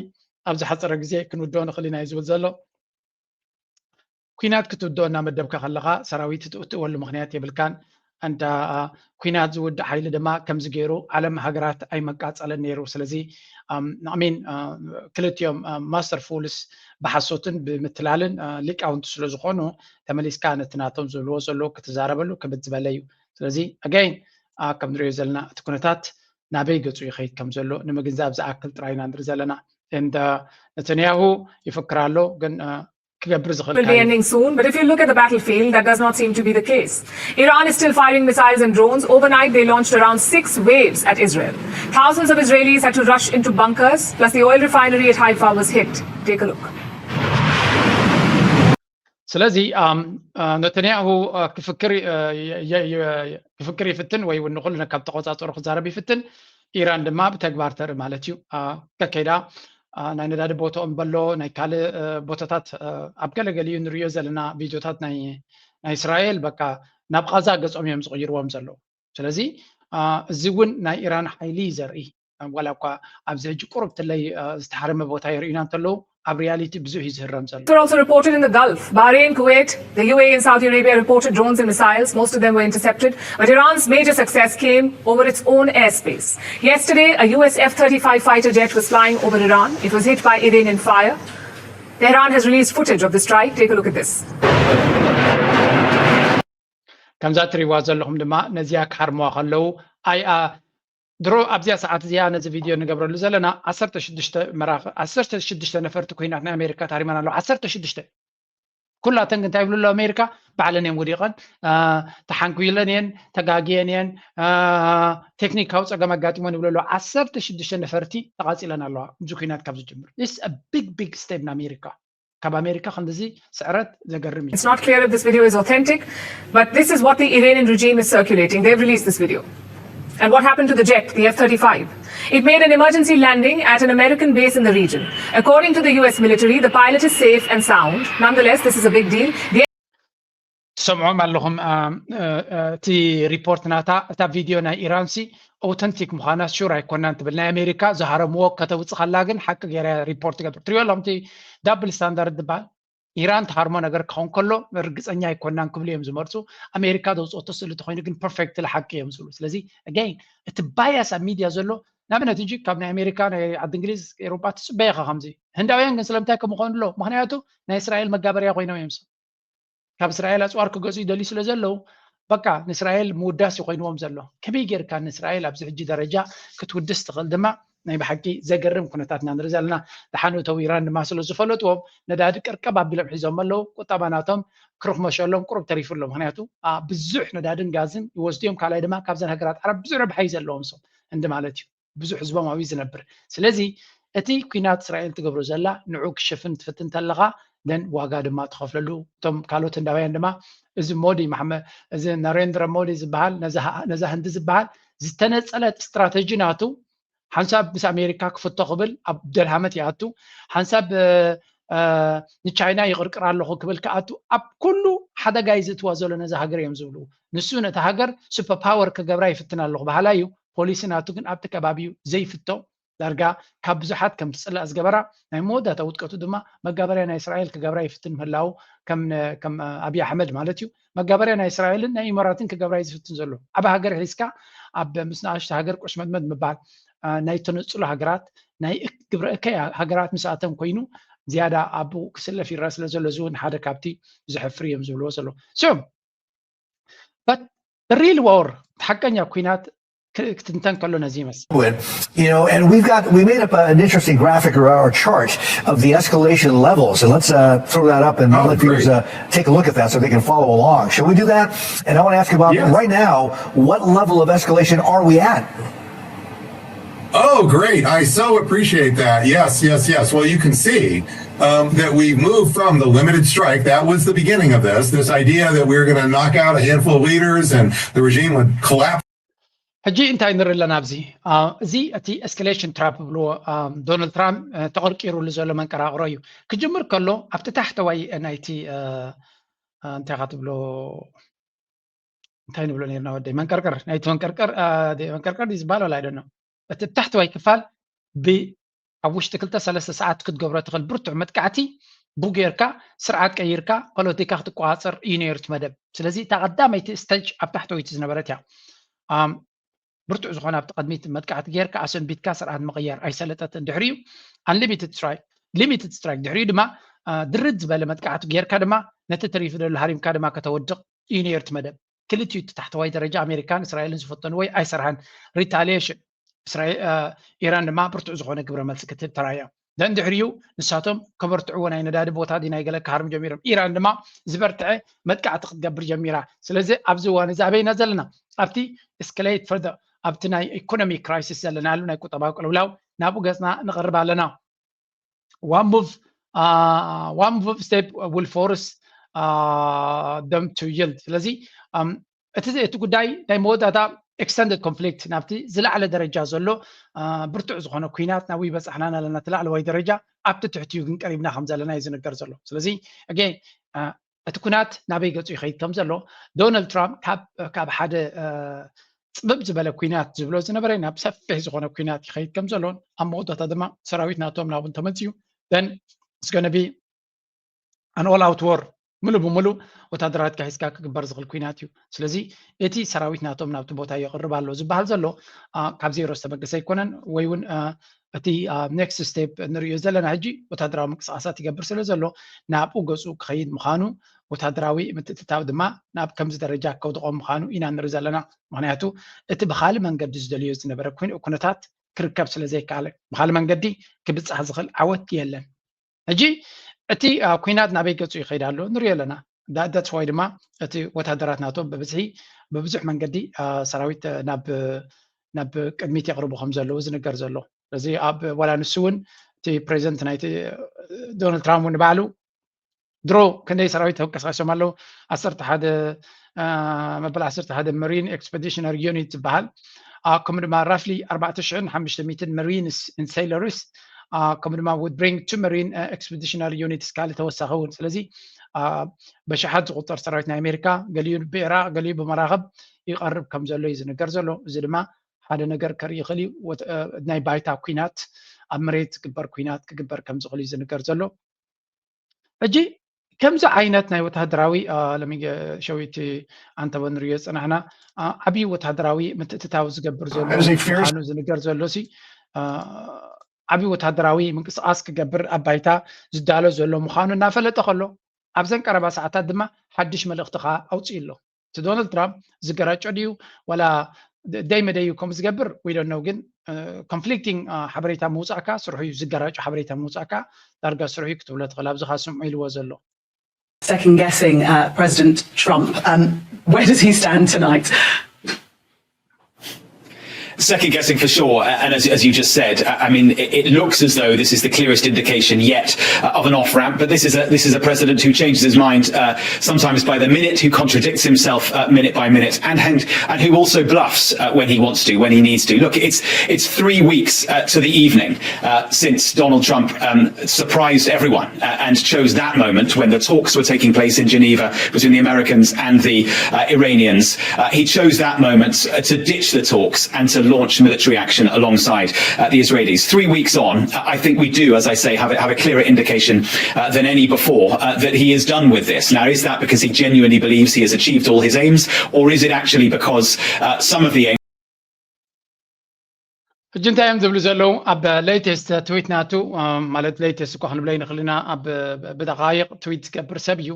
ኣብ ዝሓፀረ ግዜ ክንውድኦ ንኽእል ኢና እዩ ዝብል ዘሎ። ኩናት ክትውድኦ እናመደብካ ከለኻ ሰራዊት እትእትወሉ ምኽንያት የብልካን። እንዳ ኩናት ዝውድእ ሓይሊ ድማ ከምዚ ገይሩ ዓለም ሃገራት ኣይመቃጸለን ነይሩ። ስለዚ ሚን ክልቲኦም ማስተር ፉልስ ብሓሶትን ብምትላልን ሊቃውንቲ ስለ ዝኾኑ ተመሊስካ ነቲ ናቶም ዝብልዎ ዘለዉ ክትዛረበሉ ክብድ ዝበለ እዩ። ስለዚ ኣጋይን ከም ንሪኦ ዘለና እቲ ኩነታት ናበይ ገፁ ይኸይድ ከም ዘሎ ንምግንዛብ ዝኣክል ጥራይ ኢና ንርኢ ዘለና። ነተንያሁ ይፍክር ኣሎ ግን ክገብር ዝኽእል Will be ending soon, but if you look at the battlefield, that does not seem to be the case. Iran is still firing missiles and drones. Overnight, they launched around six waves at Israel. Thousands of Israelis had to rush into bunkers, plus the oil refinery at Haifa was hit. Take a look. ስለዚ ነተንያሁ ክፍክር ይፍትን ወይ እውን ንኩሉ ካብ ተቆፃፀሩ ክዛረብ ይፍትን። ኢራን ድማ ብተግባር ተርኢ ማለት እዩ። ከከይዳ ናይ ነዳዲ ቦታኦም በሎ ናይ ካልእ ቦታታት ኣብ ገለገሊኡ ንሪኦ ዘለና ቪድዮታት ናይ እስራኤል በቃ ናብ ቃዛ ገፆም እዮም ዝቕይርዎም ዘለዉ። ስለዚ እዚ እውን ናይ ኢራን ሓይሊ እዩ ዘርኢ። ዋላ እኳ ኣብዚ ሕጂ ቁሩብ ትለይ ዝተሓረመ ቦታ የርእዩና እንተለዉ ኣብ ሪያሊቲ ብዙሕ እዩ ዝህረም ዘሎ። Are also reported in the Gulf. Bahrain, Kuwait, the U A E, and Saudi Arabia reported drones and missiles. Most of them were intercepted. But Iran's major success came over its own airspace. Yesterday, a U S F thirty-five fighter jet was flying over Iran. It was hit by Iranian fire. Tehran has released footage of the strike. Take a look at this. ከምዛ ትሪእዋ ዘለኹም ድማ ነዚኣ ክሃርምዋ ከለዉ ኣይኣ ድሮ ኣብዚኣ ሰዓት እዚኣ ነዚ ቪድዮ ንገብረሉ ዘለና ዓሰርተ ሽዱሽተ መራኽ ዓሰርተ ሽዱሽተ ነፈርቲ ኩናት ናይ ኣሜሪካ ታሪመን ኣለዉ። ዓሰርተ ሽዱሽተ ኩላተን ግን እንታይ ይብሉ ኣለዉ? ኣሜሪካ ባዕለን እየን ወዲቐን፣ ተሓንኩይለን እየን፣ ተጋግየን እየን፣ ቴክኒካዊ ፀገም ኣጋጢሞን ይብሉ ኣለዉ። ዓሰርተ ሽዱሽተ ነፈርቲ ተቓፂለን ኣለዋ። እዚ ኩናት ካብ ዝጅምር ስ ቢግ ቢግ ስቴፕ ንኣሜሪካ ካብ ኣሜሪካ ክንድዚ ስዕረት ዘገርም እዩ። It's not clear if this video is authentic, but this is what the Iranian regime is circulating. They've released this video. And what happened to the jet, the F thirty-five? It made an emergency landing at an American base in the region. According to the U S military, the pilot is safe and sound. Nonetheless, this is a big deal. The ትሰምዖም ኣለኹም እቲ ሪፖርት ናታ እታ ቪድዮ ናይ ኢራን ሲ ኦተንቲክ ምዃና ሹር ኣይኮናን ትብል። ናይ ኣሜሪካ ዝሃረምዎ ከተውፅእ ከላ ግን ሓቂ ገይራ ሪፖርት ትገብር። ትሪኦ ኣለኹም እቲ ዳብል ስታንዳርድ ዝበሃል ኢራን ትሃርሞ ነገር ክኸውን ከሎ ርግፀኛ ኣይኮናን ክብሉ እዮም ዝመርፁ። ኣሜሪካ ዘውፅኦቶ ስእሊ ተኮይኑ ግን ፐርፌክትሊ ሓቂ እዮም ዝብሉ። ስለዚ ኣጋይን እቲ ባያስ ኣብ ሚድያ ዘሎ ንኣብነት እንጂ ካብ ናይ ኣሜሪካ ናይ ዓዲ እንግሊዝ ኤሮጳ ትፅበየኻ ከምዚ ህንዳውያን ግን ስለምንታይ ከምኾኑ ኣሎ ምክንያቱ ናይ እስራኤል መጋበርያ ኮይኖም እዮም ሰብ ካብ እስራኤል ኣፅዋር ክገዝኡ ይደልዩ ስለ ዘለዉ በቃ ንእስራኤል ምውዳስ ይኮይንዎም ዘሎ። ከመይ ጌርካ ንእስራኤል ኣብዚ ሕጂ ደረጃ ክትውድስ ትኽእል ድማ ናይ ብሓቂ ዘገርም ኩነታት ኢና ንርኢ ዘለና። ደሓን እተው ኢራን ድማ ስለ ዝፈለጥዎም ነዳዲ ቅርቅብ ኣቢሎም ሒዞም ኣለዉ። ቁጠባ ናቶም ክርኽመሸሎም ቁሩብ ተሪፉ ኣሎ። ምክንያቱ ብዙሕ ነዳድን ጋዝን ይወስዱ እዮም። ካልኣይ ድማ ካብዘን ሃገራት ዓረብ ብዙሕ ረብሓ እዩ ዘለዎም ሰብ እንዲ ማለት እዩ። ብዙሕ ህዝቦም ኣብዩ ዝነብር። ስለዚ እቲ ኩናት እስራኤል ትገብሮ ዘላ ንዑ ክሽፍን ትፍትን ተለኻ ደን ዋጋ ድማ ትኸፍለሉ። እቶም ካልኦት ህንዳውያን ድማ እዚ ሞዲ እዚ ናሬንድረ ሞዲ ዝበሃል ነዛ ህንዲ ዝበሃል ዝተነፀለት ስትራተጂ ናቱ ሓንሳብ ምስ ኣሜሪካ ክፍቶ ክብል ኣብ ደልሃመት ይኣቱ፣ ሓንሳብ ንቻይና ይቕርቅር ኣለኹ ክብል ክኣቱ ኣብ ኩሉ ሓደጋ እዩ ዝእትዋ ዘሎ ነዛ ሃገር እዮም ዝብሉ። ንሱ ነታ ሃገር ሱፐር ፓወር ክገብራ ይፍትን ኣለኹ በሃላይ እዩ። ፖሊሲ ናቱ ግን ኣብቲ ከባቢ እዩ ዘይፍቶ። ዳርጋ ካብ ብዙሓት ከም ትፅላእ ዝገበራ ናይ መወዳእታ ውድቀቱ ድማ መጋበርያ ናይ እስራኤል ክገብራ ይፍትን ምህላው ከም ኣብይ ኣሕመድ ማለት እዩ መጋበርያ ናይ እስራኤልን ናይ ኢማራትን ክገብራ እዩ ዝፍትን ዘሎ። ዓብ ሃገር ሒዝካ ኣብ ምስ ንኣሽተ ሃገር ቁሽመጥመጥ ምባል ናይ ተነፅሎ ሃገራት ናይ ግብረ እከይ ሃገራት ምስኣተን ኮይኑ ዝያዳ ኣብኡ ክስለፍ ይረአ ስለ ዘሎ እዚ እውን ሓደ ካብቲ ዘሕፍር እዮም ዝብልዎ ዘለዉ። So but real war ሓቀኛ ኩናት ክትንተን ከሎ ነዚ ይመስል። You know, and we've got, we made up an interesting graphic or chart of the escalation levels. And let's uh, throw that up and oh, let viewers uh, take a look at that so they can follow along. Should we do that? And I want to ask about yes. right now, what level of escalation are we at? Oh, great. I so appreciate that. Yes, yes, yes. Well, you can see um, that we moved from the limited strike. That was the beginning of this, this idea that we were going to knock out a handful of leaders and the regime would collapse. ሕጂ እንታይ ንርኢ ኣለና ኣብዚ እዚ እቲ escalation trap ብልዎ ዶናልድ ትራምፕ ተቐርቂሩሉ ዘሎ መንቀራቕሮ እዩ። ክጅምር ከሎ ኣብቲ ታሕተዋይ ናይቲ እንታይ ካ ትብሎ እንታይ ንብሎ ነርና ወደይ መንቀርቀር ናይቲ መንቀርቀር መንቀርቀር ዝበሃል ወላ ኣይደኖ እቲ ታሕተዋይ ክፋል ብ ኣብ ውሽጢ ክልተ ሰለስተ ሰዓት ክትገብሮ ትኽእል ብርቱዕ መጥቃዕቲ ቡ ጌርካ ስርዓት ቀይርካ ፖለቲካ ክትቆፃፀር እዩ ነይሩ እቲ መደብ። ስለዚ እታ ቀዳመይቲ stage ኣብ ታሕተወይቲ ዝነበረት እያ። ብርቱዕ ዝኾነ ኣብቲ ቅድሚት መጥቃዕቲ ጌርካ ኣሰንቢትካ ስርዓት ምቕያር ኣይሰለጠትን። ድሕሪኡ unlimited strike limited strike ድሕሪኡ ድማ ድርት ዝበለ መጥቃዕቲ ጌርካ ድማ ነቲ ተሪፉ ዘሎ ሃሪምካ ድማ ከተወድቕ እዩ ነይሩ እቲ መደብ። ክልቲኡ እቲ ታሕተዋይ ደረጃ ኣሜሪካን እስራኤልን ዝፈተንዎ ኣይሰርሓን። retaliation ኢራን ድማ ብርቱዕ ዝኾነ ግብረ መልሲ ክትህብ ተራእያ። ደን ድሕሪኡ ንሳቶም ከበርትዕዎ ናይ ነዳዲ ቦታ ድዩ ናይ ገለ ክሃርሙ ጀሚሮም። ኢራን ድማ ዝበርትዐ መጥቃዕቲ ክትገብር ጀሚራ። ስለዚ ኣብዚ እዋን እዚ ኣበይና ዘለና ኣብቲ escalate further ኣብቲ ናይ economic crisis ዘለናሉ ናይ ቁጠባዊ ቅልውላው ናብኡ ገፅና ንቐርብ ኣለና። One move uh, one move step will force uh, them to yield. ስለዚ እቲ እቲ ጉዳይ ናይ መወዳእታ extended conflict ናብቲ ዝለዓለ ደረጃ ዘሎ ብርቱዕ ዝኾነ ኩናት ናብ ይበፃሕና ኣለና። እቲ ላዕለዋይ ደረጃ ኣብቲ ትሕቲኡ ግን ቀሪብና ከም ዘለና እዩ ዝንገር ዘሎ። ስለዚ again እቲ ኩናት ናበይ ገፁ ይኸይድ ከም ዘሎ ዶናልድ ትራምፕ ካብ ሓደ ፅብብ ዝበለ ኩናት ዝብሎ ዝነበረ ናብ ሰፊሕ ዝኾነ ኩናት ይኸይድ ከም ዘሎን ኣብ መወዳእታ ድማ ሰራዊት ናቶም ናብኡ እንተመፅኡ then it's going to be an all out war ምሉእ ብምሉእ ወታደራት ጋሒስካ ክግበር ዝኽእል ኩናት እዩ። ስለዚ እቲ ሰራዊት ናቶም ናብቲ ቦታ የቕርብ ኣሎ ዝበሃል ዘሎ ካብ ዜሮ ዝተበገሰ ኣይኮነን ወይ እውን እቲ next step ንሪኦ ዘለና ሕጂ ወታደራዊ ምንቅስቃሳት ይገብር ስለ ዘሎ ናብኡ ገፁ ክኸይድ ምዃኑ ወታደራዊ ምትእትታው ድማ ናብ ከምዚ ደረጃ ከውድቖ ምዃኑ ኢና ንርኢ ዘለና። ምክንያቱ እቲ ብካልእ መንገዲ ዝደልዮ ዝነበረ ኩነታት ክርከብ ስለ ዘይከኣለ ብካልእ መንገዲ ክብፃሕ ዝኽእል ዓወት የለን። ሕጂ እቲ ኩናት ናበይ ገፁ ይኸይድ ኣሎ ንሪኦ ኣለና። that's why ድማ እቲ ወታደራት ናቶም ብብዝሒ ብብዙሕ መንገዲ ሰራዊት ናብ ናብ ቅድሚት የቕርቡ ከም ዘለዉ ዝንገር ዘሎ። ስለዚ ኣብ ዋላ ንሱ እውን እቲ ፕሬዚደንት ናይቲ ዶናልድ ትራምፕ ንባዕሉ ድሮ ክንደይ ሰራዊት ተንቀሳቂሶም ኣለዉ ዓሰርተ ሓደ መበል ዓሰርተ ሓደ marine expeditionary unit ዝበሃል ከምኡ ድማ roughly ኣርባዕተ ሽሕን ሓሙሽተ ሚእትን marines and sailors ከምኡ ድማ would bring two marine expeditionary units ካልእ ተወሳኺ እውን ስለዚ በሽሓት ዝቁጠር ሰራዊት ናይ ኣሜሪካ ገሊኡ ብዒራቅ ገሊኡ ብመራኽብ ይቐርብ ከም ዘሎ እዩ ዝንገር ዘሎ። እዚ ድማ ሓደ ነገር ከርኢ ይኽእል እዩ። ናይ ባይታ ኩናት ኣብ መሬት ዝግበር ኩናት ክግበር ከም ዝኽእል እዩ ዝንገር ዘሎ። ሕጂ ከምዚ ዓይነት ናይ ወታደራዊ ለሚ ሸዊቲ ኣንተበ ንሪኦ ዝፀናሕና ዓብዪ ወታደራዊ ምትእትታው ዝገብር ዘሎ ምዃኑ ዝንገር ዘሎ ሲ ዓብዪ ወታደራዊ ምንቅስቃስ ክገብር ኣብ ባይታ ዝዳሎ ዘሎ ምዃኑ እናፈለጠ ከሎ ኣብዘን ቀረባ ሰዓታት ድማ ሓድሽ መልእኽቲ ከዓ ኣውፅኡ ኣሎ። እቲ ዶናልድ ትራምፕ ዝገራጮ ድዩ ዋላ ደይ መደዩ ከም ዝገብር we don't know ግን conflicting ሓበሬታ ምውፃእካ ስርሑ እዩ ዝገራጮ ሓበሬታ ምውፃእካ ዳርጋ ስርሑ እዩ ክትብሎ ትኽእል ኣብዚ ካ ስምዑ ኢልዎ ዘሎ second guessing uh, President Trump. Um, where does he stand tonight? Second guessing for sure, and as, as you just said, I mean, it, it looks as though this is the clearest indication yet uh, of an off ramp. But this is a this is a president who changes his mind uh, sometimes by the minute, who contradicts himself uh, minute by minute, and and, and who also bluffs uh, when he wants to, when he needs to. Look, it's it's three weeks uh, to the evening uh, since Donald Trump um, surprised everyone uh, and chose that moment when the talks were taking place in Geneva between the Americans and the uh, Iranians. Uh, he chose that moment uh, to ditch the talks and to launch military action alongside uh, the Israelis. Three weeks on, I think we do, as I say, have a, have a clearer indication uh, than any before uh, that he is done with this. Now, is that because he genuinely believes he has achieved all his aims, or is it actually because uh, some of the aims ሕጂ እንታይ እዮም ዝብሉ ዘለዉ? ኣብ latest tweet ናቱ፣ ማለት latest እኳ ክንብሎ ይንኽእል ኢና፣ ኣብ ብደቃይቕ tweet ዝገብር ሰብ እዩ።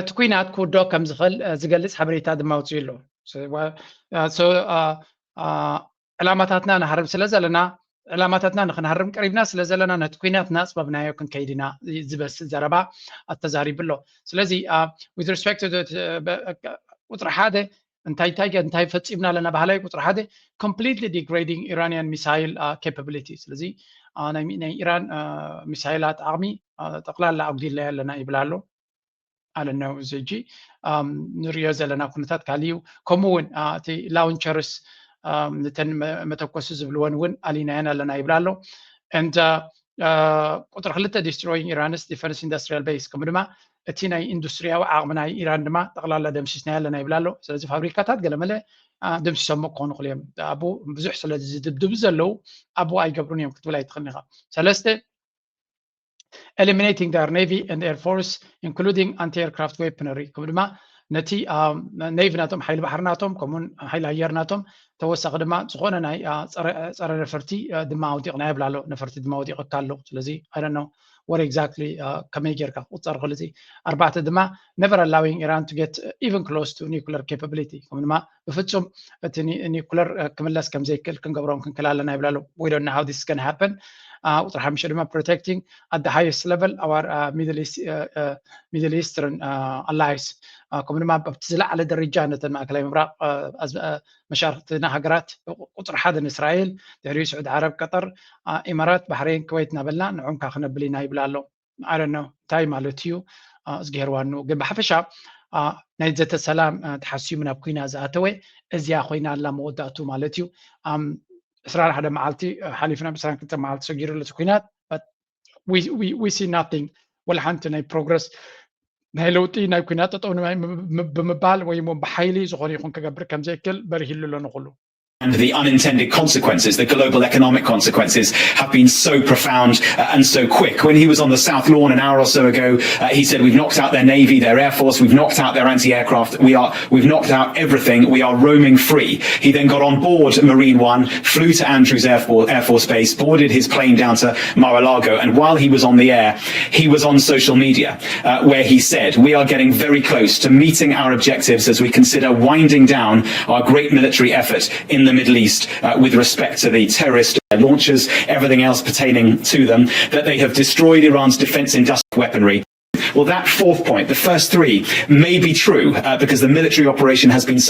እቲ ኩናት ክውድኦ ከም ዝኽእል ዝገልጽ ሓበሬታ ድማ ኣውፅኡ ኣሎ። ዕላማታትና ንሃርም ስለ ዘለና፣ ዕላማታትና ንክንሃርም ቀሪብና ስለ ዘለና፣ ነቲ ኩናት እናፅበብናዮ ክንከይድ ኢና ዝመስል ዘረባ ኣተዛሪቡ ኣሎ። ስለዚ with respect to ቁፅሪ ሓደ እንታይ እንታይ እንታይ ፈፂምና ኣለና ባህላይ ቁፅሪ ሓደ completely degrading Iranian missile capability። ስለዚ ናይ ኢራን ሚሳይላት ዓቕሚ ጠቕላላ ኣጉዲልና ኣለና ይብል ኣሎ። ኣለ ነው እዚ ሕጂ ንሪኦ ዘለና ኩነታት ካልእ እዩ። ከምኡ እውን እቲ launchers፣ ነተን መተኮሲ ዝብልወን እውን ኣሊናየን ኣለና ይብል ኣሎ። And ቁፅሪ ክልተ destroying Iran's defense industrial base፣ ከምኡ ድማ እቲ ናይ ኢንዱስትሪያዊ ዓቕሚ ናይ ኢራን ድማ ጠቕላላ ደምሲስናዮ ኣለና ይብል ኣሎ። ስለዚ ፋብሪካታት ገለመለ ደምሲሶሞ ክኾኑ ይኽእሉ እዮም። ኣብኡ ብዙሕ ስለ ዝድብድቡ ዘለዉ ኣብኡ ኣይገብሩን እዮም ክትብል ኣይትኽእልን ኢኻ። ሰለስተ eliminating their navy and air force including anti-aircraft weaponry፣ ከምኡ ድማ ነቲ ኔቪ ናቶም ሓይሊ ባሕሪ ናቶም ከምኡውን ሓይሊ ኣየር ናቶም ተወሳኺ ድማ ዝኾነ ናይ ፀረ ነፈርቲ ድማ ኣውዲቕና ይብል ኣሎ። ነፈርቲ ድማ ኣውዲቕካ ኣሎ። ስለዚ I don't know what exactly ከመይ ጌርካ ክቁፀር ክእል። እዚ ኣርባዕተ ድማ never allowing Iran to get even close to nuclear capability፣ ከም ድማ ብፍፁም እቲ ኒኩለር ክምለስ ከም ዘይክእል ክንገብሮም ክንክእል ኣለና ይብል ኣሎ። We don't know how this can happen። ቁፅሪ ሓሙሽተ ድማ protecting at the highest level our Middle East Middle Eastern allies፣ ከምኡ ድማ ኣብቲ ዝለዓለ ደረጃ ነተን ማእከላይ ምብራቕ መሻርክትና ሃገራት ቁፅሪ ሓደ ንእስራኤል፣ ድሕሪኡ ስዑዲ ዓረብ፣ ቀጠር፣ ኢማራት፣ ባሕሬን፣ ክወይት እናበልና ንዖም ከኣ ክነብል ኢና ይብል ኣሎ። I don't know እንታይ ማለት እዩ። እዝግሄር ዋንኡ ግን ብሓፈሻ ናይ ዘተ ሰላም ተሓሲሙ ናብ ኩናት ዝኣተወ እዚኣ ኮይና ኣላ መወዳእቱ ማለት እዩ። ዕስራን ሓደ መዓልቲ ሓሊፍና፣ ዕስራን ክልተ መዓልቲ ሰጊሩ ኣሎ እቲ ኩናት። We see nothing፣ ወላ ሓንቲ ናይ ፕሮግረስ ናይ ለውጢ ናይ ኩናት ጠጠው ብምባል ወይ ብሓይሊ ዝኾነ ይኹን ክገብር ከም ዘይክእል በሪሂሉ ኣሎ ንኹሉ። And the unintended consequences, the global economic consequences, have been so profound and so quick. When he was on the South Lawn an hour or so ago, he said, "We've knocked out their navy, their air force, we've knocked out their anti-aircraft, we are, we've knocked out everything, we are roaming free." He then got on board Marine One, flew to Andrews Air Force Base, boarded his plane down to Mar-a-Lago, and while he was on the air, he was on social media, where he said, "We are getting very close to meeting our objectives as we consider winding down our great military effort in the Middle East with respect to the terrorist launchers, everything else pertaining to them, that they have destroyed Iran's defense industrial weaponry." Well, that fourth point, the first three, may be true because the military operation has been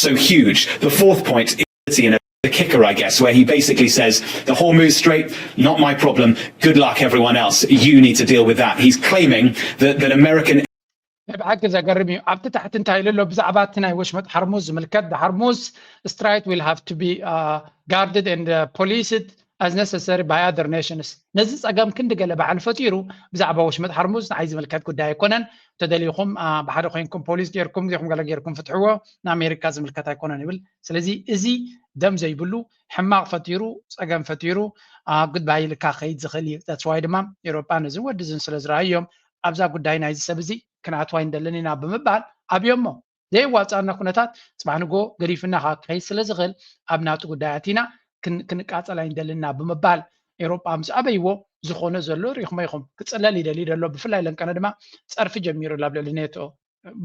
so huge. The fourth point is the kicker, I guess, where he basically says, "The Hormuz Strait, not my problem. Good luck, everyone else. You need to deal with that." He's claiming that American ናይ ብሓቂ ዘገርም እዩ። ኣብቲ ታሕቲ እንታይ ኢሉ ኣሎ? ብዛዕባ እቲ ናይ ወሽመጥ ሓርሙዝ ዝምልከት፣ the Hormuz Strait will have to be guarded and policed as necessary by other nations። ነዚ ፀገም ክንዲ ገለ ባዕሉ ፈጢሩ ብዛዕባ ወሽመጥ ሓርሙዝ ንዓይ ዝምልከት ጉዳይ ኣይኮነን፣ ተደሊኹም ብሓደ ኮይንኩም ፖሊስ ጌርኩም ዲኹም ገለ ጌርኩም ፍትሕዎ፣ ንኣሜሪካ ዝምልከት ኣይኮነን ይብል። ስለዚ እዚ ደም ዘይብሉ ሕማቕ ፈጢሩ፣ ፀገም ፈጢሩ፣ ጉድባይ ኢልካ ከይድ ዝኽእል እዩ። That's why ድማ ኤውሮጳ ነዚ ወዲ ዝን ስለ ዝረኣዮም ኣብዛ ጉዳይ ናይዚ ሰብ እዚ ክንኣትዋ ኣይንደልን ኢና ብምባል ኣብዮሞ። ዘየዋፅኣና ኩነታት ፅባሕ ንጎ ገዲፍና ከዓ ክኸይድ ስለ ዝኽእል ኣብ ናቱ ጉዳይ ኣቲና ክንቃፀል ኣይንደልን ኢና ብምባል ኤውሮጳ ምስ ኣበይዎ ዝኾነ ዘሎ ሪኹሞ ኢኹም። ክፅለል ይደሊ ደሎ። ብፍላይ ለንቀነ ድማ ፀርፊ ጀሚሩ ኣሎ ኣብ ልዕሊ ኔቶ።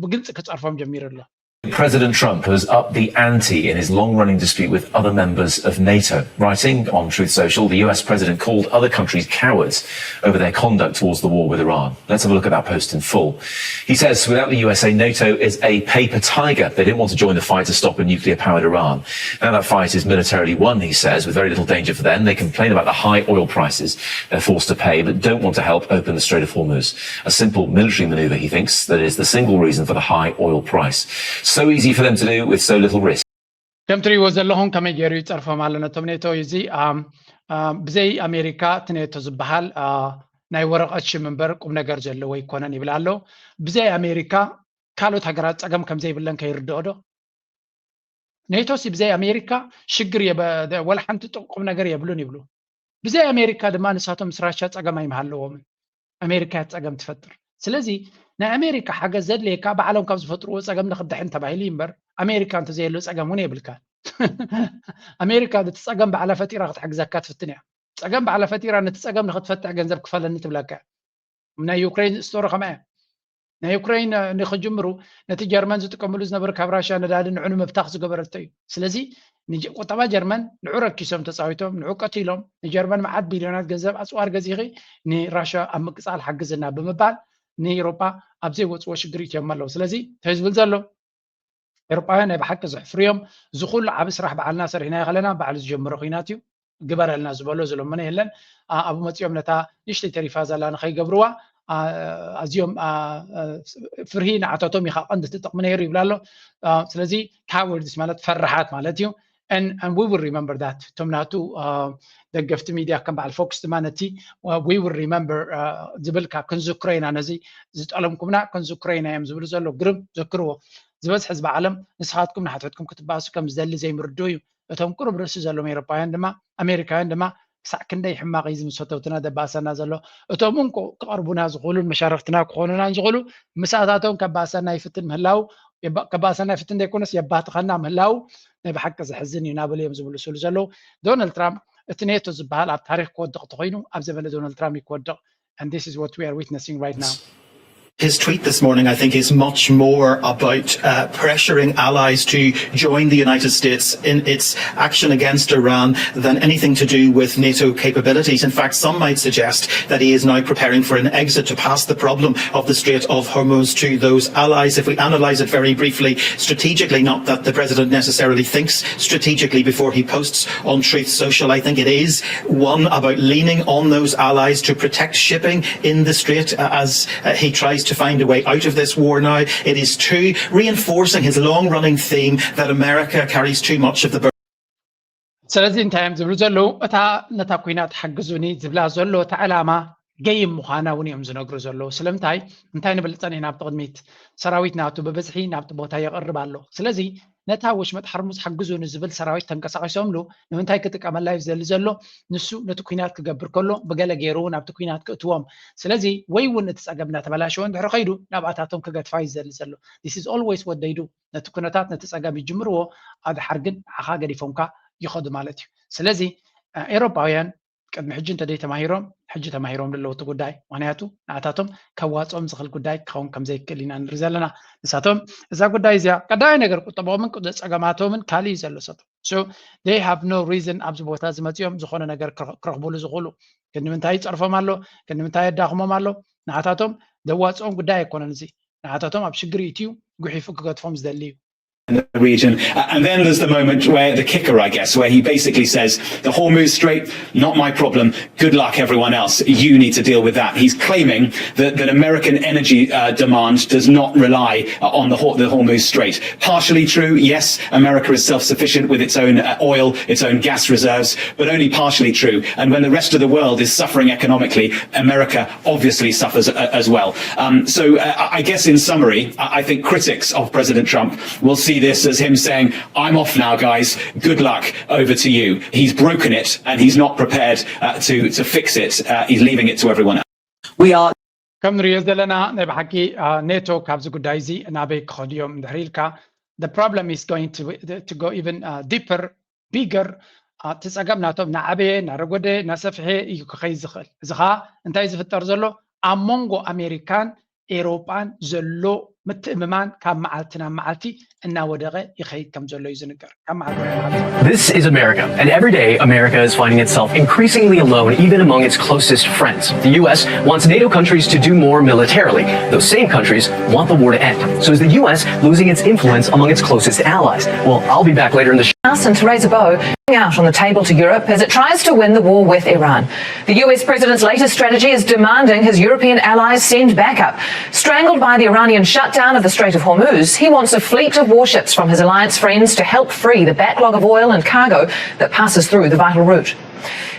ብግልፂ ክፀርፎም ጀሚሩ ኣሎ። President Trump has upped the ante in his long running dispute with other members of NATO. Writing on Truth Social, the U S president called other countries cowards over their conduct towards the war with Iran. Let's have a look at that post in full. He says, without the U S A, NATO is a paper tiger. They didn't want to join the fight to stop a nuclear powered Iran. Now that fight is militarily won, he says, with very little danger for them. They complain about the high oil prices they're forced to pay, but don't want to help open the Strait of Hormuz. A simple military maneuver, he thinks, that is the single reason for the high oil price. So easy for them to do with so little risk. ከም ትሪእዎ ዘለኹም ከመይ ገይሩ ይፀርፎም ኣሎ ነቶም ኔቶ። እዚ ብዘይ ኣሜሪካ እቲ ኔቶ ዝበሃል ናይ ወረቐት ሽም እምበር ቁም ነገር ዘለዎ ኣይኮነን ይብል ኣሎ። ብዘይ ኣሜሪካ ካልኦት ሃገራት ፀገም ከም ዘይብለን ከይርድኦ ዶ? ኔቶ ሲ ብዘይ ኣሜሪካ ሽግር ወላ ሓንቲ ቁም ነገር የብሉን ይብሉ። ብዘይ ኣሜሪካ ድማ ንሳቶም ምስ ራሻ ፀገም ኣይምሃለዎምን። ኣሜሪካ እያ ፀገም ትፈጥር። ስለዚ ናይ ኣሜሪካ ሓገዝ ዘድልየካ ባዕሎም ካብ ዝፈጥርዎ ፀገም ንክድሕን ተባሂሉ እዩ እምበር ኣሜሪካ እንተዘየሎ ፀገም እውን የብልካን። ኣሜሪካ ነቲ ፀገም ባዕላ ፈጢራ ክትሕግዘካ ትፍትን እያ። ፀገም ባዕላ ፈጢራ ነቲ ፀገም ንክትፈትሕ ገንዘብ ክፈለኒ ትብለካ እያ። ናይ ዩክሬን ስቶሪ ከማ እያ። ናይ ዩክሬን ንክጅምሩ ነቲ ጀርመን ዝጥቀምሉ ዝነበረ ካብ ራሽያ ነዳዲ ንዑ ንምብታኽ ዝገበረቶ እዩ። ስለዚ ቁጠባ ጀርመን ንዑ ረኪሶም ተፃዊቶም ንዑ ቀቲሎም ንጀርመን መዓት ቢልዮናት ገንዘብ ኣፅዋር ገዚኺ ንራሽያ ኣብ ምቅፃል ሓግዝና ብምባል ንኤሮጳ ኣብ ዘይወፅዎ ሽግር እትዮም ኣለዉ። ስለዚ እንታይ ዝብል ዘሎ ኤሮጳውያን ናይ ብሓቂ ዘሕፍሩ እዮም። እዚ ኩሉ ዓብ ስራሕ ባዕልና ሰሪሕናዮ ከለና ባዕሉ ዝጀመረ ኩናት እዩ። ግበረልና ዝበሎ ዝለመነ የለን። ኣብኡ መፂኦም ነታ ንእሽተይ ተሪፋ ዘላ ንኸይገብርዋ ኣዝዮም ፍርሂ ንዓታቶም ኢኻ ቀንዲ ትጠቕሚ ነይሩ ይብላ ኣሎ። ስለዚ cowards ማለት ፈራሓት ማለት እዩ። And we will remember that እቶም ናቱ ደገፍቲ ሚድያ ከም በዓል ፎክስ ድማ ነቲ we will remember ዝብል ካብ ክንዝክሮ ኢና ነዚ ዝጠለምኩምና ክንዝክሮ ኢና እዮም ዝብሉ ዘሎ ግርም ዘክርዎ ዝበዝሕ ህዝቢ ዓለም ንስኻትኩም ንሓትሕትኩም ክትባእሱ ከም ዝደሊ ዘይምርድኡ እዩ። እቶም ቁሩብ ርእሲ ዘለዎም ኤሮፓውያን ድማ ኣሜሪካውያን ድማ ክሳዕ ክንደይ ሕማቕ እዩ ዝምሰተውትና ደባእሰና ዘሎ። እቶም እንኮ ክቐርቡና ዝኽእሉን መሻርክትና ክኾኑናን ዝኽእሉ ምሳታቶም ከባእሰና ይፍትን ምህላው ከባእሰና ይፍትን ዘይኮነስ የባትኸና ምህላው ናይ ብሓቂ ዘሕዝን እዩ ናበሉ እዮም ዝምልሱሉ ዘለዉ። ዶናልድ ትራምፕ እቲ ኔቶ ዝበሃል ኣብ ታሪክ ክወድቕ ተኾይኑ ኣብ ዘበነ ዶናልድ ትራምፕ እዩ ክወድቕ። And this is what we are witnessing right now. His tweet this morning, I think, is much more about uh, pressuring allies to join the United States in its action against Iran than anything to do with NATO capabilities. In fact, some might suggest that he is now preparing for an exit to pass the problem of the Strait of Hormuz to those allies. If we analyse it very briefly, strategically, not that the president necessarily thinks strategically before he posts on Truth Social, I think it is one about leaning on those allies to protect shipping in the Strait uh, as uh, he tries to find a way out of this war now. It is two, reinforcing his long running theme that America carries too much of the burden. ስለዚ እንታይ እዮም ዝብሉ ዘለዉ? እታ ነታ ኩናት ሓግዙኒ ዝብላ ዘሎ እታ ዕላማ ገይም ምዃና እውን እዮም ዝነግሩ ዘለዉ። ስለምንታይ እንታይ ንብል ፀኒሕና ኣብቲ ቅድሚት ሰራዊት ናቱ ብብዝሒ ናብቲ ቦታ የቕርብ ኣሎ። ስለዚ ነታ ወሽመጥ ሓርሙዝ ሓግዙኒ ዝብል ሰራዊት ተንቀሳቒሶምሉ ንምንታይ ክጥቀመላ እዩ ዝደሊ ዘሎ? ንሱ ነቲ ኩናት ክገብር ከሎ ብገለ ገይሩ እውን ኣብቲ ኩናት ክእትዎም። ስለዚ ወይ እውን እቲ ፀገም እናተበላሸወ እንድሕር ከይዱ ናብኣታቶም ክገድፋ እዩ ዝደሊ ዘሎ። This is always what they do። ነቲ ኩነታት ነቲ ፀገም ይጅምርዎ፣ ኣብ ድሓር ግን ንዓኻ ገዲፎምካ ይኸዱ ማለት እዩ። ስለዚ ኤሮፓውያን ቅድሚ ሕጂ እንተደይ ተማሂሮም ሕጂ ተማሂሮም ዘለዉ እቲ ጉዳይ ምክንያቱ ንኣታቶም ከዋፅኦም ዝኽእል ጉዳይ ክኸውን ከምዘይክእል ኢና ንርኢ ዘለና። ንሳቶም እዛ ጉዳይ እዚኣ ቀዳማይ ነገር ቁጠባኦምን ጸገማቶምን ካልእ እዩ ዘሎ ሰቶ so they have no reason ኣብዚ ቦታ ዝመፅኦም ዝኾነ ነገር ክረኽቡሉ ዝኽእሉ ክንዲ ምንታይ ይፀርፎም ኣሎ ክንዲ ምንታይ የዳኽሞም ኣሎ ንኣታቶም ዘዋፅኦም ጉዳይ ኣይኮነን እዚ ንኣታቶም ኣብ ሽግር ይእትዩ ጉሒፉ ክገድፎም ዝደሊ እዩ in the region. Uh, and then there's the moment where the kicker, I guess, where he basically says, the Hormuz Strait, not my problem. Good luck, everyone else. You need to deal with that. He's claiming that, that American energy uh, demand does not rely uh, on the, the Hormuz Strait. Partially true, yes, America is self sufficient with its own uh, oil, its own gas reserves, but only partially true. And when the rest of the world is suffering economically, America obviously suffers uh, as well. Um, so uh, I guess in summary, I think critics of President Trump will see this as him saying, I'm off now, guys. Good luck. Over to you. He's broken it and he's not prepared uh, to, to fix it. Uh, he's leaving it to everyone else. We are. ከም ንሪኦ ዘለና ናይ ብሓቂ ኔቶ ካብዚ ጉዳይ እዚ ናበይ ክኸዱ እዮም እንድሕር ኢልካ the problem is going to, to go even uh, deeper bigger እቲ ፀገም ናቶም ናዓበየ ናረጎደ ናሰፍሐ እዩ ክኸይድ ዝኽእል እዚ ከዓ እንታይ ዝፍጠር ዘሎ ኣብ መንጎ ኣሜሪካን ኤሮጳን ዘሎ ምትእምማን ካብ መዓልቲ ናብ መዓልቲ እናወደቐ ይኸይድ ከም ዘሎ እዩ ዝንገር ካብ መዓልቲ ናብ መዓልቲ This is America, and every day America is finding itself increasingly alone even among its closest friends. The U S wants NATO countries to do more militarily. Those same countries want the war to end. So is the U S losing its influence among its closest allies? Well, I'll be back later in the show. And to raise a bow, out on the table to Europe as it tries to win the war with Iran. The U S president's latest strategy is demanding his European allies send backup. Strangled by the Iranian shutdown of the Strait of Hormuz, he wants a fleet of warships from his alliance friends to help free the backlog of oil and cargo that passes through the vital route.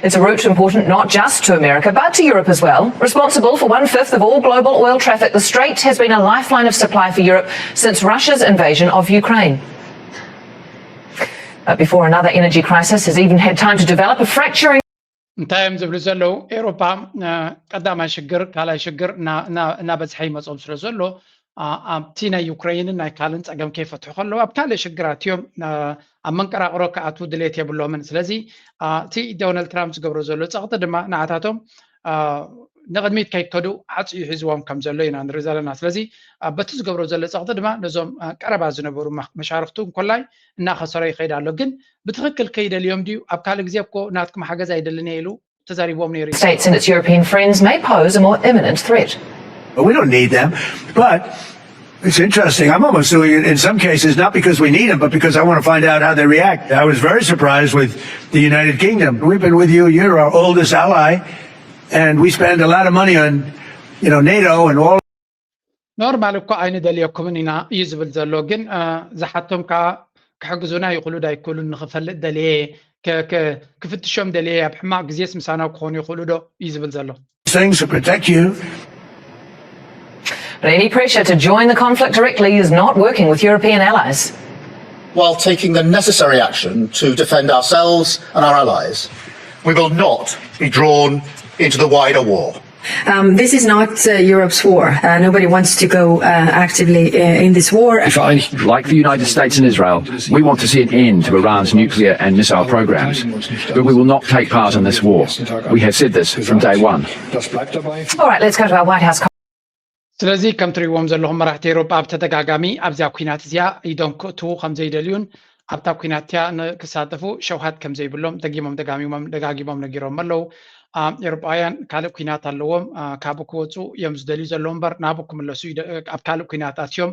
It's a route important not just to America, but to Europe as well. Responsible for one fifth of all global oil traffic, the Strait has been a lifeline of supply for Europe since Russia's invasion of Ukraine. But before another energy crisis has even had time to develop, a fracturing እንታይ እዮም ዝብሉ ዘለዉ ኤሮፓ ቀዳማይ ሽግር ካልኣይ ሽግር እናበዝሐ ይመፅኦም ስለ ዘሎ ኣብቲ ናይ ዩክሬንን ናይ ካልእን ፀገም ከይፈትሑ ከለዉ ኣብ ካልእ ሽግራት እዮም ኣብ መንቀራቕሮ ክኣትዉ ድሌት የብሎምን። ስለዚ እቲ ዶናልድ ትራምፕ ዝገብሮ ዘሎ ፀቕጢ ድማ ንዓታቶም ንቕድሚት ከይከዱ ዓፅዩ ሒዝዎም ከም ዘሎ ኢና ንርኢ ዘለና። ስለዚ በቲ ዝገብሮ ዘሎ ፀቕጢ ድማ ነዞም ቀረባ ዝነበሩ መሻርክቱ እንኮላይ እናኸሰሮ ይኸይድ ኣሎ። ግን ብትኽክል ከይደልዮም ድዩ? ኣብ ካልእ ግዜ እኮ ናትኩም ሓገዝ ኣይደልን እየ ኢሉ ተዛሪቦም ነይሩ እዩ። States and its European friends may pose a more imminent threat. But we don't need them. But it's interesting. I'm almost doing it in some cases, not because we need them, but because I want to find out how they react. I was very surprised with the United Kingdom. We've been with you. You're our oldest ally, and we spend a lot of money on, you know, NATO and all. ኖርማል እኮ ኣይንደልየኩምን ኢና እዩ ዝብል ዘሎ። ግን ዝሓቶም ከዓ ክሕግዙና ይኽእሉ ዶ ኣይክእሉን ንኽፈልጥ ደልየ፣ ክፍትሾም ደልየ፣ ኣብ ሕማቕ ግዜስ ምሳና ክኾኑ ይኽእሉ ዶ እዩ ዝብል ዘሎ። Things to protect you. But any pressure to join the conflict directly is not working with European allies. While taking the necessary action to defend ourselves and our allies, we will not be drawn into the wider war. Um, this is not uh, Europe's war. Uh, nobody wants to go uh, actively uh, in this war. If I, like the United States and Israel, we want to see an end to Iran's nuclear and missile programs. But we will not take part in this war. We have said this from day one. All right, let's go to our White House. ስለዚ ከም ትሪእዎም ዘለኹም መራሕቲ ኤሮጳ ኣብ ተደጋጋሚ ኣብዚኣ ኩናት እዚኣ ኢዶም ክእትዉ ከም ዘይደልዩን ኣብታ ኩናት እቲኣ ንክሳተፉ ሸውሃት ከም ዘይብሎም ደጊሞም ደጋሚሞም ደጋጊሞም ነጊሮም ኣለዉ። ኤሮጳውያን ካልእ ኩናት ኣለዎም፣ ካብኡ ክወፁ እዮም ዝደልዩ ዘለዉ እምበር ናብኡ ክምለሱ ኣብ ካልእ ኩናት ኣትዮም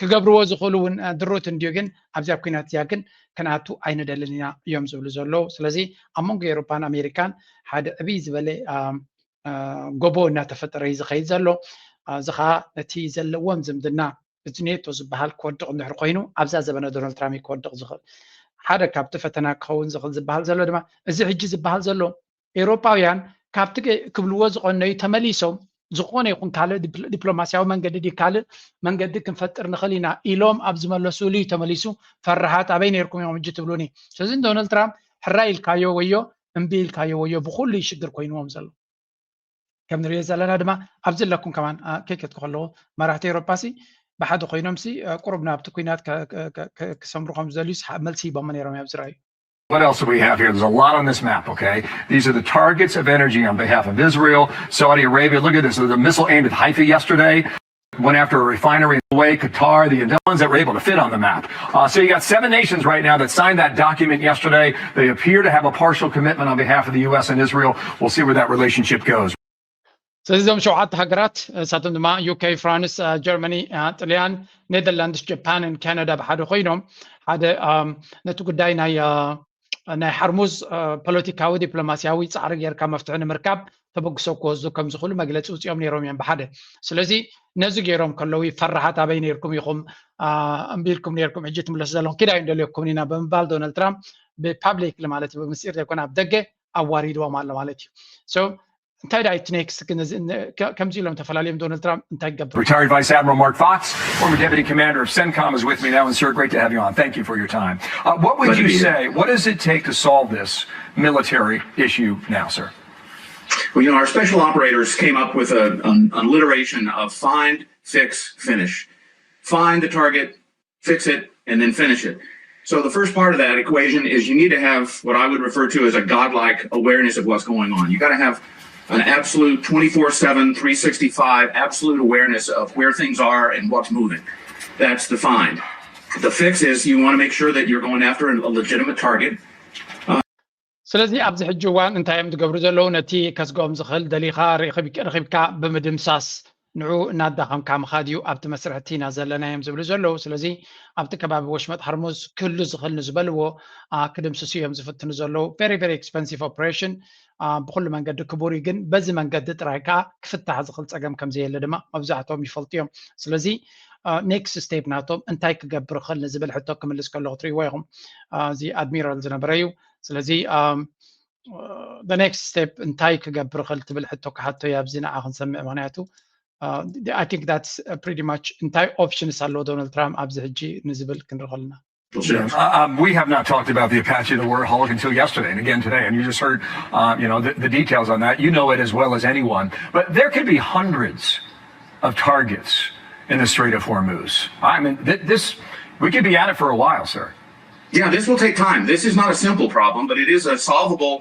ክገብርዎ ዝኽእሉ እውን ድሩት እንድዩ። ግን ኣብዚኣ ኩናት እዚኣ ግን ክንኣቱ ኣይንደልን ኢና እዮም ዝብሉ ዘለዉ። ስለዚ ኣብ መንጎ ኤሮጳን ኣሜሪካን ሓደ ዕብይ ዝበለ ጎቦ እናተፈጠረ እዩ ዝኸይድ ዘሎ። እዚ ከዓ ነቲ ዘለዎም ዝምድና እቲ ኔቶ ዝበሃል ክወድቕ እንድሕር ኮይኑ ኣብዛ ዘበነ ዶናልድ ትራምፕ ክወድቕ ዝኽእል ሓደ ካብቲ ፈተና ክኸውን ዝኽእል ዝበሃል ዘሎ ድማ እዚ ሕጂ ዝበሃል ዘሎ ኤውሮጳውያን ካብቲ ክብልዎ ዝቐነዩ ተመሊሶም ዝኾነ ይኹን ካልእ ዲፕሎማስያዊ መንገዲ ድዩ ካልእ መንገዲ ክንፈጥር ንኽእል ኢና ኢሎም ኣብ ዝመለሱሉ እዩ ተመሊሱ ፈራሃት ኣበይ ነርኩም ኢኹም ሕጂ ትብሉኒ። ስለዚ ንዶናልድ ትራምፕ ሕራይ ኢልካዮ ወዮ እምቢ ኢልካዮ ወዮ ብኩሉ እዩ ሽግር ኮይንዎም ዘሎ። ከም ንሪኦ ዘለና ድማ ኣብዚ ኣለኩም ከማን ከይከትኩ ከለዎ መራሕቲ ኤውሮጳ ሲ ብሓደ ኮይኖም ሲ ቁሩብ ናብቲ ኩናት ክሰምሩ ከም ዝደልዩ መልሲ ሂቦሞ ነይሮም እዮም ዝረኣዩ። What else do we have here? There's a lot on this map, okay? These are the targets of energy on behalf of Israel, Saudi Arabia. Look at this. There's a missile aimed at Haifa yesterday. Went after a refinery in Kuwait, Qatar, the ones that were able to fit on the map. Uh, so you got seven nations right now that signed that document yesterday. They appear to have a partial commitment on behalf of the U S and Israel. We'll see where that relationship goes. ስለዚ እዞም ሸውዓተ ሃገራት ንሳቶም ድማ ዩኬ፣ ፍራንስ፣ ጀርመኒ፣ ጥልያን፣ ኔደርላንድስ፣ ጃፓንን ካናዳ ብሓደ ኮይኖም ሓደ ነቲ ጉዳይ ናይ ናይ ሓርሙዝ ፖለቲካዊ ዲፕሎማስያዊ ፃዕሪ ጌርካ መፍትሒ ንምርካብ ተበግሶ ክወስዱ ከም ዝኽእሉ መግለፂ ውፅኦም ነይሮም እዮም ብሓደ። ስለዚ ነዚ ገይሮም ከለዉ ፈራሓት ኣበይ ነይርኩም ኢኹም እምቢ ኢልኩም ነይርኩም ሕጂ ትምለሱ ዘለኹም ኪድ ኣይንደልየኩምን ኢና ብምባል ዶናልድ ትራምፕ ብፓብሊክ ማለት ብምስጢር ዘይኮነ ኣብ ደገ ኣዋሪድዎም ኣሎ ማለት እዩ። እንታይ ዳይ እቲ ኔክስት ከምዚ ኢሎም ተፈላለዮም ዶናልድ ትራምፕ እንታይ ገብር Retired Vice Admiral Mark Fox, former Deputy Commander of CENTCOM, is with me now. And, sir, great to have you on. Thank you for your time. Uh, what would you say? What does it take to solve this military issue now, sir? Well, you know, our special operators came up with a, an alliteration of find, fix, finish. Find the target, fix it, and then finish it. So the first part of that equation is you need to have what I would refer to as a godlike awareness of what's going on. You got to have an absolute twenty-four seven, three sixty-five absolute awareness of where things are and what's moving. That's the find. The fix is you want to make sure that you're going after a legitimate target. ስለዚ ኣብዚ ሕጂ እዋን እንታይ እዮም ዝገብሩ ዘለዉ? ነቲ ከስግኦም ዝኽእል ደሊኻ ረኺብካ ብምድምሳስ ንዑ እናዳኸምካ ምኻድ እዩ ኣብቲ መስርሕ እቲ ኢና ዘለና እዮም ዝብሉ ዘለዉ። ስለዚ ኣብቲ ከባቢ ወሽመጥ ሓርሙዝ ክህሉ ዝኽእል ንዝበልዎ ክድምስሱ እዮም ዝፍትኑ ዘለዉ። Very very expensive operation ብኩሉ መንገዲ ክቡር እዩ፣ ግን በዚ መንገዲ ጥራይ ከዓ ክፍታሕ ዝኽእል ፀገም ከም ዘየለ ድማ መብዛሕትኦም ይፈልጡ እዮም። ስለዚ next step ናቶም እንታይ ክገብር ይኽእል ንዝብል ሕቶ ክምልስ ከለኹ ትሪእዎ ኢኹም። እዚ ኣድሚራል ዝነበረ እዩ። ስለዚ the next step እንታይ ክገብር ይኽእል ትብል ሕቶ ክሓቶ እየ ኣብዚ ንዓ ክንሰምዕ። ምክንያቱ I think that's pretty much እንታይ options ኣለዎ ዶናልድ ትራምፕ ኣብዚ ሕጂ ንዝብል ክንርኢ ከለና Um, we have not talked about the Apache of the Warhawk until yesterday and again today. And you just heard, uh, you know, the, the details on that. You know it as well as anyone. But there could be hundreds of targets in the Strait of Hormuz. I mean, th- this, we could be at it for a while, sir. Yeah, this will take time. This is not a simple problem, but it is a solvable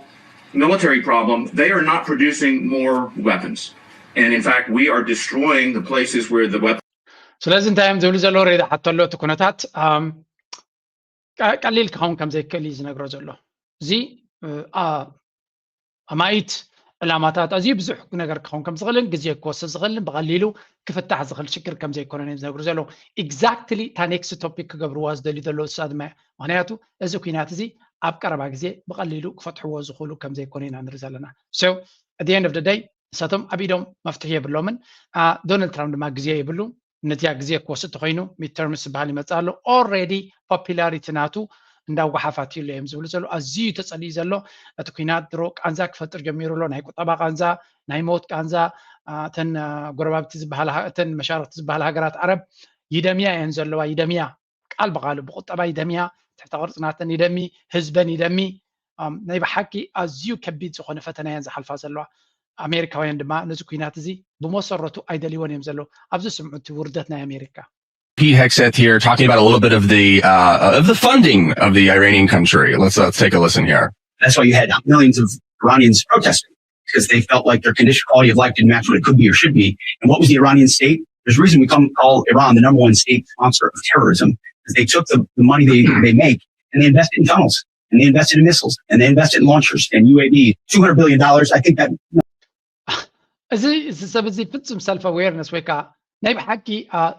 military problem. They are not producing more weapons. And in fact, we are destroying the places where the weapons. ስለዚ እንታይ እዮም ዝብሉ ዘለዉ? ሬዳ ሓቶ ኣሎ። እቲ ኩነታት ቀሊል ክኸውን ከም ዘይክእል እዩ ዝነግሮ ዘሎ። እዚ ኣማይት ዕላማታት ኣዝዩ ብዙሕ ነገር ክኸውን ከም ዝኽእልን ግዜ ክወስድ ዝኽእልን ብቐሊሉ ክፍታሕ ዝኽእል ሽግር ከም ዘይኮነን እዮም ዝነግሩ ዘለዉ። Exactly እታ next topic ክገብርዋ ዝደልዩ ዘለዉ እሳ ድማ እያ። ምክንያቱ እዚ ኩናት እዚ ኣብ ቀረባ ግዜ ብቐሊሉ ክፈትሕዎ ዝኽእሉ ከም ዘይኮነ ኢና ንርኢ ዘለና። So at the end of the day ንሳቶም ኣብ ኢዶም መፍትሒ የብሎምን። ዶናልድ ትራምፕ ድማ ግዜ የብሉ። ነዚኣ ግዜ ክወስድ ተኮይኑ midterms ዝበሃል ይመፅእ ኣሎ። Already popularity ናቱ እንዳጓሓፋት እዩ እዮም ዝብሉ ዘሎ። ኣዝዩ ተፀሊዩ ዘሎ እቲ ኩናት ድሮ ቃንዛ ክፈጥር ጀሚሩ ኣሎ። ናይ ቁጠባ ቃንዛ፣ ናይ ሞት ቃንዛ፣ እተን ጎረባብቲ ዝበሃላ እተን መሻርክቲ ዝበሃላ ሃገራት ዓረብ ይደምያ እየን ዘለዋ። ይደምያ ቃል ብቃሉ ብቁጠባ ይደምያ፣ ትሕተ ቅርፂ ናተን ይደሚ፣ ህዝበን ይደሚ። ናይ ብሓቂ ኣዝዩ ከቢድ ዝኾነ ፈተና እየን ዝሓልፋ ዘለዋ። ኣሜሪካውያን ድማ ነዚ ኩናት እዚ ብመሰረቱ ኣይደልይዎን እዮም ዘለዉ። ኣብዚ ስምዑ እቲ ውርደት ናይ ኣሜሪካ። Pete Hegseth here, talking about a little bit of the uh, of the funding of the Iranian country. Let's let's take a listen here. That's why you had millions of Iranians protesting because they felt like their condition quality of life didn't match what it could be or should be. And what was the Iranian state? There's a reason we come call Iran the number one state sponsor of terrorism because they took the, the money they, they make and they invested in tunnels and they invested in missiles and they invested in launchers and U A Vs, two hundred billion dollars. I think that እዚ እዚ ሰብ እዚ ፍጹም self awareness ወይ ከዓ ናይ ብሓቂ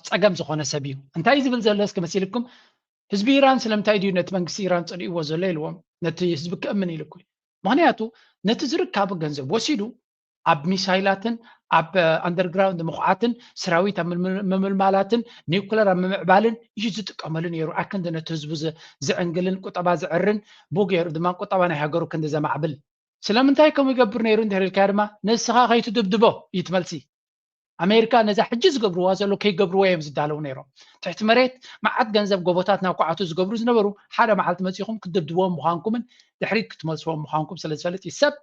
ጸገም ዝኾነ ሰብ እዩ። እንታይ ዝብል ዘሎ እስኪ መሲልኩም? ህዝቢ ኢራን ስለምንታይ ድዩ ነቲ መንግስቲ ኢራን ጸሊእዎ ዘሎ ኢልዎም ነቲ ህዝቢ ክእምን ኢሉ እኮ። ምክንያቱ ነቲ ዝርካቡ ገንዘብ ወሲዱ ኣብ ሚሳይላትን ኣብ underground ምኹዓትን ሰራዊት ኣብ ምምልማላትን ኒውክለር ኣብ ምምዕባልን እዩ ዝጥቀመሉ ነይሩ። ኣክንዲ ነቲ ህዝቡ ዝዕንግልን ቁጠባ ዝዕርን ብኡ ገይሩ ድማ ቁጠባ ናይ ሃገሩ ክንዲ ዘማዕብል ስለምንታይ ከምኡ ይገብር ነይሩ እንድሕር ኢልካዮ ድማ ንስኻ ከይትድብድቦ እዩ እቲ መልሲ። ኣሜሪካ ነዛ ሕጂ ዝገብርዋ ዘለዉ ከይገብርዋ እዮም ዝዳለዉ ነይሮም። ትሕቲ መሬት መዓት ገንዘብ ጎቦታት እናኳዓቱ ዝገብሩ ዝነበሩ ሓደ መዓልቲ መፂኹም ክትድብድብዎም ምዃንኩምን ድሕሪት ክትመልስዎም ምዃንኩም ስለ ዝፈልጥ እዩ። ሰብ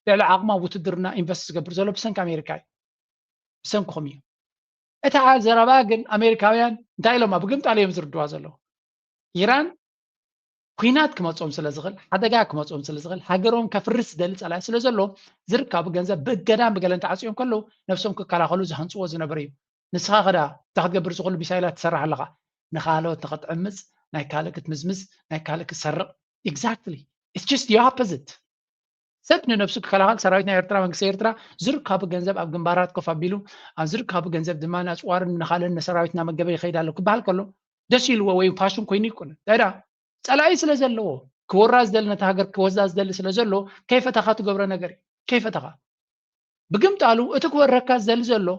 ልዕሊ ዓቕሙ ኣብ ውትድርና invest ዝገብር ዘሎ ብሰንኪ ኣሜሪካ እዩ። ብሰንክኹም እዩ። እታ ዘረባ ግን ኣሜሪካውያን እንታይ ኢሎማ ብግምጣል እዮም ዝርድዋ ዘለዉ። ኢራን ኲናት ክመጾም ስለ ዝኽእል፣ ሓደጋ ክመጾም ስለ ዝኽእል፣ ሃገሮም ከፍርስ ዝደሊ ጸላኢ ስለ ዘሎ ዝርካቡ ገንዘብ ብእገዳን ብገለን ተዓጽዮም ከለዉ ነብሶም ክከላኸሉ ዝሃንጽዎ ዝነበሩ እዩ። ንስኻ ኸዳ እንታይ ክትገብር ዝኽእሉ ሚሳይላት ትሰርሕ ኣለኻ? ንኻልኦት ንኽትዕምጽ፣ ናይ ካልእ ክትምዝምዝ፣ ናይ ካልእ ክትሰርቕ። Exactly. It's just the opposite. ሰብ ንነብሱ ክከላኸል ሰራዊት ናይ ኤርትራ መንግስቲ ኤርትራ ዝርካቡ ገንዘብ ኣብ ግንባራት ኮፍ ኣቢሉ ኣብ ዝርካቡ ገንዘብ ድማ ንኣፅዋርን ንኻልን ንሰራዊት እናመገበ ይኸይድ ኣሎ ክበሃል ከሎ ደስ ኢልዎ ወይ ፋሽን ኮይኑ ይኮነ ዳ ጸላኢ ስለ ዘለዎ ክወራ ዝደሊ ነታ ሃገር ክወዛ ዝደሊ ስለ ዘሎ ከይፈተኻ ትገብሮ ነገር እዩ። ከይፈተኻ ብግምጣሉ እቲ ክወረካ ዝደሊ ዘሎ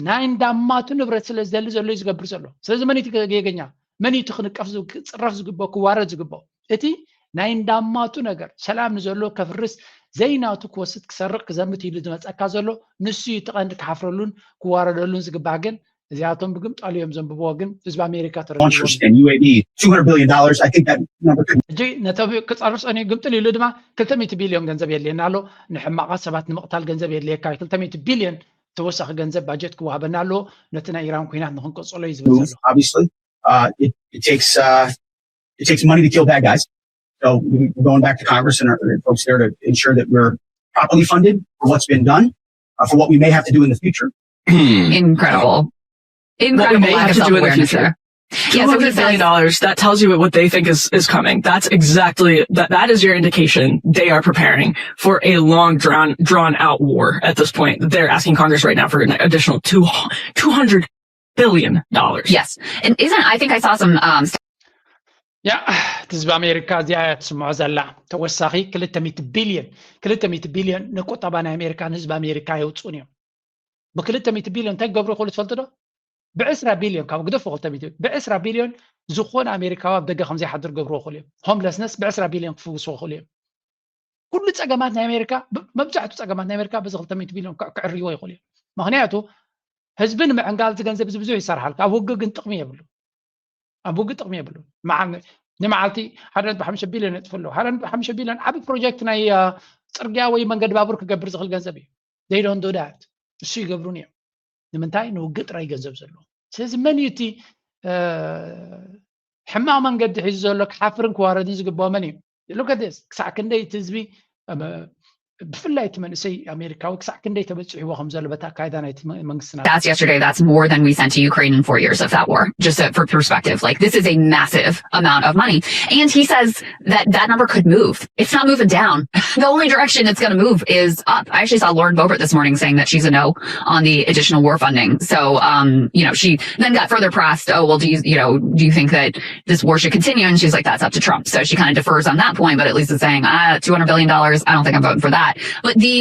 ናይ እንዳማቱ ንብረት ስለ ዝደሊ ዘሎ እዩ ዝገብር ዘሎ። ስለዚ መን እቲ ጌገኛ መን እቲ ክንቀፍ ክፅረፍ ዝግበኦ ክዋረድ ዝግበኦ እቲ ናይ እንዳማቱ ነገር ሰላም ንዘሎ ከፍርስ ዘይናቱ ክወስድ ክሰርቕ ክዘምት ኢሉ ዝመፀካ ዘሎ ንሱ እዩ እቲ ቀንዲ ክሓፍረሉን ክዋረደሉን ዝግባእ ግን እዚኣቶም ብግምጣሉ እዮም ዘንብብዎ ግን ህዝቢ ኣሜሪካ ተረድእዎም launchers and U A V, two hundred billion dollars. I think that number could ሕጂ ነተብ ክፀርሰን እዩ ግምጥል ኢሉ ድማ ክልተ ሚእቲ ቢልዮን ገንዘብ የድልየና ኣሎ ንሕማቓት ሰባት ንምቕታል ገንዘብ የድልየካ ክልተ ሚእቲ ቢልዮን ተወሳኺ ገንዘብ ባጀት ክወሃበና ኣለዎ ነቲ ናይ ኢራን ኩናት ንክንቀፅሎ እዩ ዝብል ዘሎ obviously. Uh, it, it takes uh, it takes money to kill bad guys. So we're going back to Congress and our folks there to ensure that we're properly funded for what's been done, uh, for what we may have to do in the future. Incredible. What we Incredible may lack have of to do in the self-awareness future. there. Yeah, so he Two hundred billion says, dollars. That tells you what they think is, is coming. That's exactly that. That is your indication. They are preparing for a long, drawn, drawn out war at this point. They're asking Congress right now for an additional two, two hundred billion dollars. Yes. And isn't, I think I saw some, um, ያ እቲ ህዝቢ ኣሜሪካ እዚኣ እያ ትስምዖ ዘላ ተወሳኺ ክልተ ሚእቲ ቢልዮን ክልተ ሚእቲ ቢልዮን ንቁጠባ ናይ ኣሜሪካን ህዝቢ ኣሜሪካ የውፅኡን እዮም ብክልተ ሚእቲ ቢልዮን እንታይ ክገብሩ ይኽእሉ ትፈልጡ ዶ ብዕስራ ቢልዮን ካብ ግደፎ ክልተ ሚእቲ ብዕስራ ቢልዮን ዝኾነ ኣሜሪካዊ ኣብ ደገ ከም ዘይሓድር ገብርዎ ይኽእሉ እዮም ሆምለስነስ ብዕስራ ቢልዮን ክፍውስዎ ይኽእሉ እዮም ኩሉ ፀገማት ናይ ኣሜሪካ መብዛሕቱ ፀገማት ናይ ኣሜሪካ በዚ ክልተ ሚእቲ ቢልዮን ክዕርይዎ ይኽእሉ እዮም ምክንያቱ ህዝቢ ንምዕንጋል እዚ ገንዘብ እዚ ብዙሕ ይሰርሓልካ ኣብ ውግእ ግን ጥቕሚ የብሉ ኣብ ውግእ ጥቕሚ የብሉ ንመዓልቲ ሓደ ነጥቢ ሓሙሽተ ቢልዮን የጥፍ ኣለዉ ሓደ ነጥቢ ሓሙሽተ ቢልዮን ዓብ ፕሮጀክት ናይ ፅርግያ ወይ መንገዲ ባቡር ክገብር ዝኽእል ገንዘብ እዩ they don't do that እሱ ይገብሩን እዮም ንምንታይ ንውግእ ጥራይ ገንዘብ ዘለዎ። ስለዚ መን እዩ እቲ ሕማቕ መንገዲ ሒዙ ዘሎ ክሓፍርን ክዋረድን ዝግባኦ መን እዩ? Look at this። ክሳዕ ክንደይ እቲ ህዝቢ ብፍላይ እቲ መንእሰይ ኣሜሪካዊ ክሳዕ ክንደይ ተበፂሕዎ ከም ዘሎ በቲ ኣካይዳ ናይቲ መንግስትና That's yesterday. That's more than we sent to Ukraine in four years of that war. Just for perspective, like, this is a massive amount of money. And he says that that number could move. It's not moving down. The only direction it's going to move is up. I actually saw Lauren Boebert this morning saying that she's a no on the additional war funding. So, um, you know, she then got further pressed. Oh, well, do you, you know, do you think that this war should continue? And she's like, that's up to Trump. So she kind of defers on that point, but at least it's saying, ah, two hundred billion dollars. I don't think I'm voting for that. But the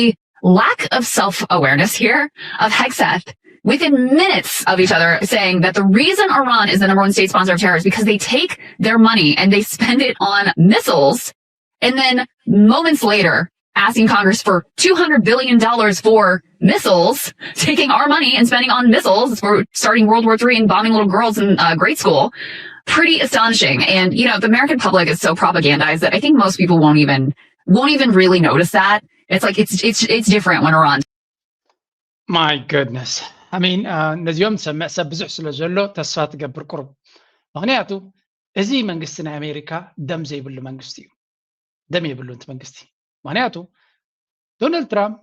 lack of self-awareness here of Hegseth within minutes of each other saying that the reason Iran is the number one state sponsor of terror is because they take their money and they spend it on missiles. And then moments later, asking Congress for two hundred billion dollars for missiles, taking our money and spending on missiles for starting World War Three and bombing little girls in uh, grade school. Pretty astonishing. And, you know, the American public is so propagandized that I think most people won't even won't even really notice that. It's like it's it's it's different when Iran My goodness. I mean, ነዚኦም ዝሰምዕ ሰብ ብዙሕ ስለ ዘሎ ተስፋ ትገብር ቁሩብ። ምክንያቱ እዚ መንግስቲ ናይ ኣሜሪካ ደም ዘይብሉ መንግስቲ እዩ። ደም የብሉን እቲ መንግስቲ። ምክንያቱ ዶናልድ ትራምፕ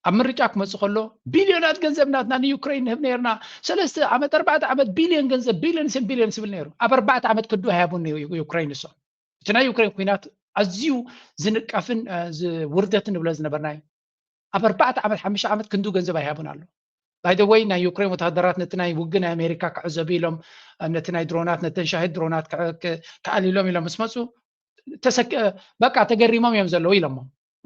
ኣብ ምርጫ ክመፅእ ከሎ ቢልዮናት ገንዘብ ናትና ንዩክሬን ንህብ ነርና። ሰለስተ ዓመት ኣርባዕተ ዓመት ቢልዮን ገንዘብ ቢልዮን ስን ቢልዮን ስብል ነይሩ። ኣብ ኣርባዕተ ዓመት ክዱ ኣይሃቡን ዩክሬን እሶም። እቲ ናይ ዩክሬን ኩናት ኣዝዩ ዝንቀፍን ውርደትን ንብሎ ዝነበርና እዩ። ኣብ ኣርባዕተ ዓመት ሓሙሽተ ዓመት ክንዱ ገንዘብ ኣይሃቡን ኣሎ። By the way ናይ ዩክሬን ወታደራት ነቲ ናይ ውግእ ናይ ኣሜሪካ ክዕዘቡ ኢሎም ነቲ ናይ ድሮናት ነተን ሻሂድ ድሮናት ክኣሊሎም ኢሎም ምስ መፁ በቃ ተገሪሞም እዮም ዘለዉ ኢሎሞ።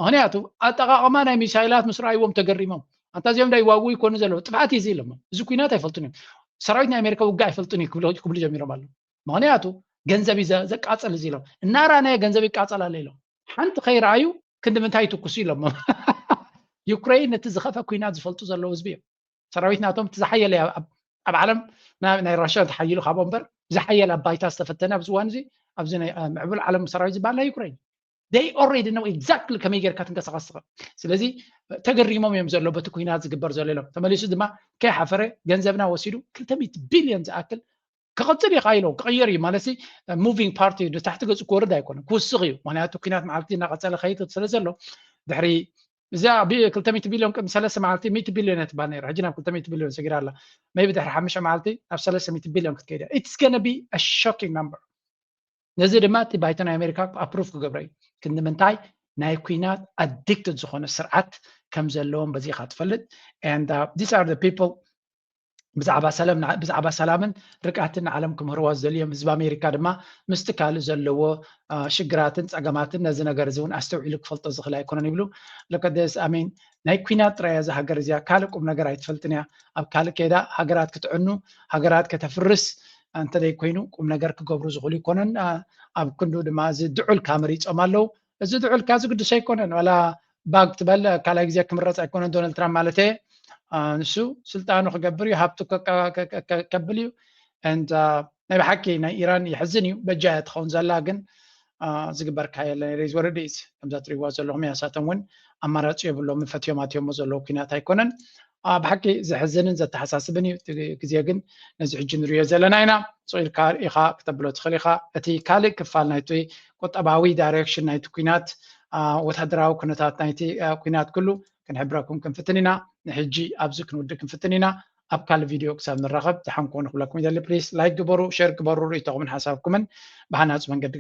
ምክንያቱ ኣጠቃቅማ ናይ ሚሳይላት ምስ ረኣይዎም ተገሪሞም ኣንታ እዚኦም ዳይዋጉ ይኮኑ ዘለዉ ጥፍኣት እዩ እዚ ኢሎሞ። እዚ ኩናት ኣይፈልጡን እዮም። ሰራዊት ናይ ኣሜሪካ ውግእ ኣይፈልጡን እዩ ክብሉ ጀሚሮም ኣለዉ። ምክንያቱ ገንዘብ እዩ ዘቃፀል እዚ ኢሎም እናራናየ ገንዘብ ይቃፀል ኣሎ ኢሎም ሓንቲ ከይረኣዩ ክንዲ ምንታይ ይትኩሱ ኢሎሞ። ዩክሬን ነቲ ዝኸፈ ኩናት ዝፈልጡ ዘለዉ ህዝቢ እዮም። ሰራዊት ናቶም እቲ ዝሓየለ ኣብ ዓለም ናይ ራሽያ ተሓይሉ ካብኦ እምበር ዝሓየለ ኣብ ባይታ ዝተፈተነ ኣብዚ እዋን እዚ ኣብዚ ናይ ምዕቡል ዓለም ሰራዊት ዝበሃል ናይ ዩክሬን they already know exactly ከመይ ጌርካ ትንቀሳቀስ ትኽእል። ስለዚ ተገሪሞም እዮም ዘሎ በቲ ኩናት ዝግበር ዘሎ ኢሎም ተመሊሱ ድማ ከይሓፈረ ገንዘብና ወሲዱ ክልተ ሚእቲ ቢልዮን ዝኣክል ክቐፅል እዩ ኢሎም ክቕየር እዩ ማለት moving party ንታሕቲ ገፁ ክወርድ ኣይኮነን ክውስኽ እዩ። ምክንያቱ ኩናት መዓልቲ እናቐፀለ ከይድ ስለ ዘሎ ድሕሪ እዚኣ ክልተ ሚእቲ ቢልዮን ቅድሚ ሰለስተ መዓልቲ ሚእቲ ቢልዮን እያ ትበሃል ነይራ ሕጂ ናብ ክልተ ሚእቲ ቢልዮን ሰጊራ ኣላ። Maybe ድሕሪ ሓሙሽተ መዓልቲ ናብ ሰለስተ ሚእቲ ቢልዮን ክትከይድ እያ። It's gonna be a shocking number። ነዚ ድማ እቲ ባይቶ ናይ ኣሜሪካ approve ክገብሮ እዩ። ክንዲ ምንታይ ናይ ኩናት addicted ዝኾነ ስርዓት ከም ዘለዎም በዚ ኢኻ ትፈልጥ። And these are the people ብዛዕባ ሰላምን ርግኣትን ንዓለም ክምህርዋ ዝደልዮም ህዝቢ ኣሜሪካ ድማ ምስቲ ካልእ ዘለዎ ሽግራትን ፀገማትን ነዚ ነገር እዚ እውን ኣስተውዒሉ ክፈልጦ ዝኽእል ኣይኮነን ይብሉ። Look at this I mean ናይ ኩናት ጥራይ እያ እዛ ሃገር እዚኣ ካልእ ቁም ነገር ኣይትፈልጥን እያ። ኣብ ካልእ ከይዳ ሃገራት ክትዕኑ ሃገራት ከተፍርስ እንተዘይኮይኑ ቁም ነገር ክገብሩ ዝኽእሉ ይኮነን። ኣብ ክንዱ ድማ እዚ ድዑልካ መሪፆም ኣለዉ። እዚ ድዑልካ እዚ ግዱስ ኣይኮነን ዋላ ባግ ትበል ካልኣይ ግዜ ክምረፅ ኣይኮነን ዶናልድ ትራምፕ ማለት እየ። ንሱ ስልጣኑ ክገብር እዩ ሃብቱ ከብል እዩ። ናይ ብሓቂ ናይ ኢራን የሕዝን እዩ በጃ እያ ትኸውን ዘላ ግን ዝግበርካ የለን። It is what it is ከምዛ ትሪእዋ ዘለኹም እያ እሳቶም እውን ኣማራፂ የብሎም ፈትዮም ኣትዮሞ ዘለዉ ኩናት ኣይኮነን። ብሓቂ ዘሕዝንን ዘተሓሳስብን እዩ። ግዜ ግን ነዚ ሕጂ ንሪኦ ዘለና ኢና። ስቕ ኢልካ ኢኻ ክተብሎ ትኽእል ኢኻ። እቲ ካልእ ክፋል ናይቲ ቁጠባዊ direction ናይቲ ኩናት ወታደራዊ ኩነታት ናይቲ ኩናት ኩሉ ክንሕብረኩም ክንፍትን ኢና። ንሕጂ ኣብዚ ክንውድእ ክንፍትን ኢና። ኣብ ካልእ ቪድዮ ክሳብ ንራኸብ ደሓን ክኾኑ ክብለኩም ይደሊ። Please like ግበሩ፣ share ግበሩ፣ ርእይቶኹምን ሓሳብኩምን ብሃናፂ መንገዲ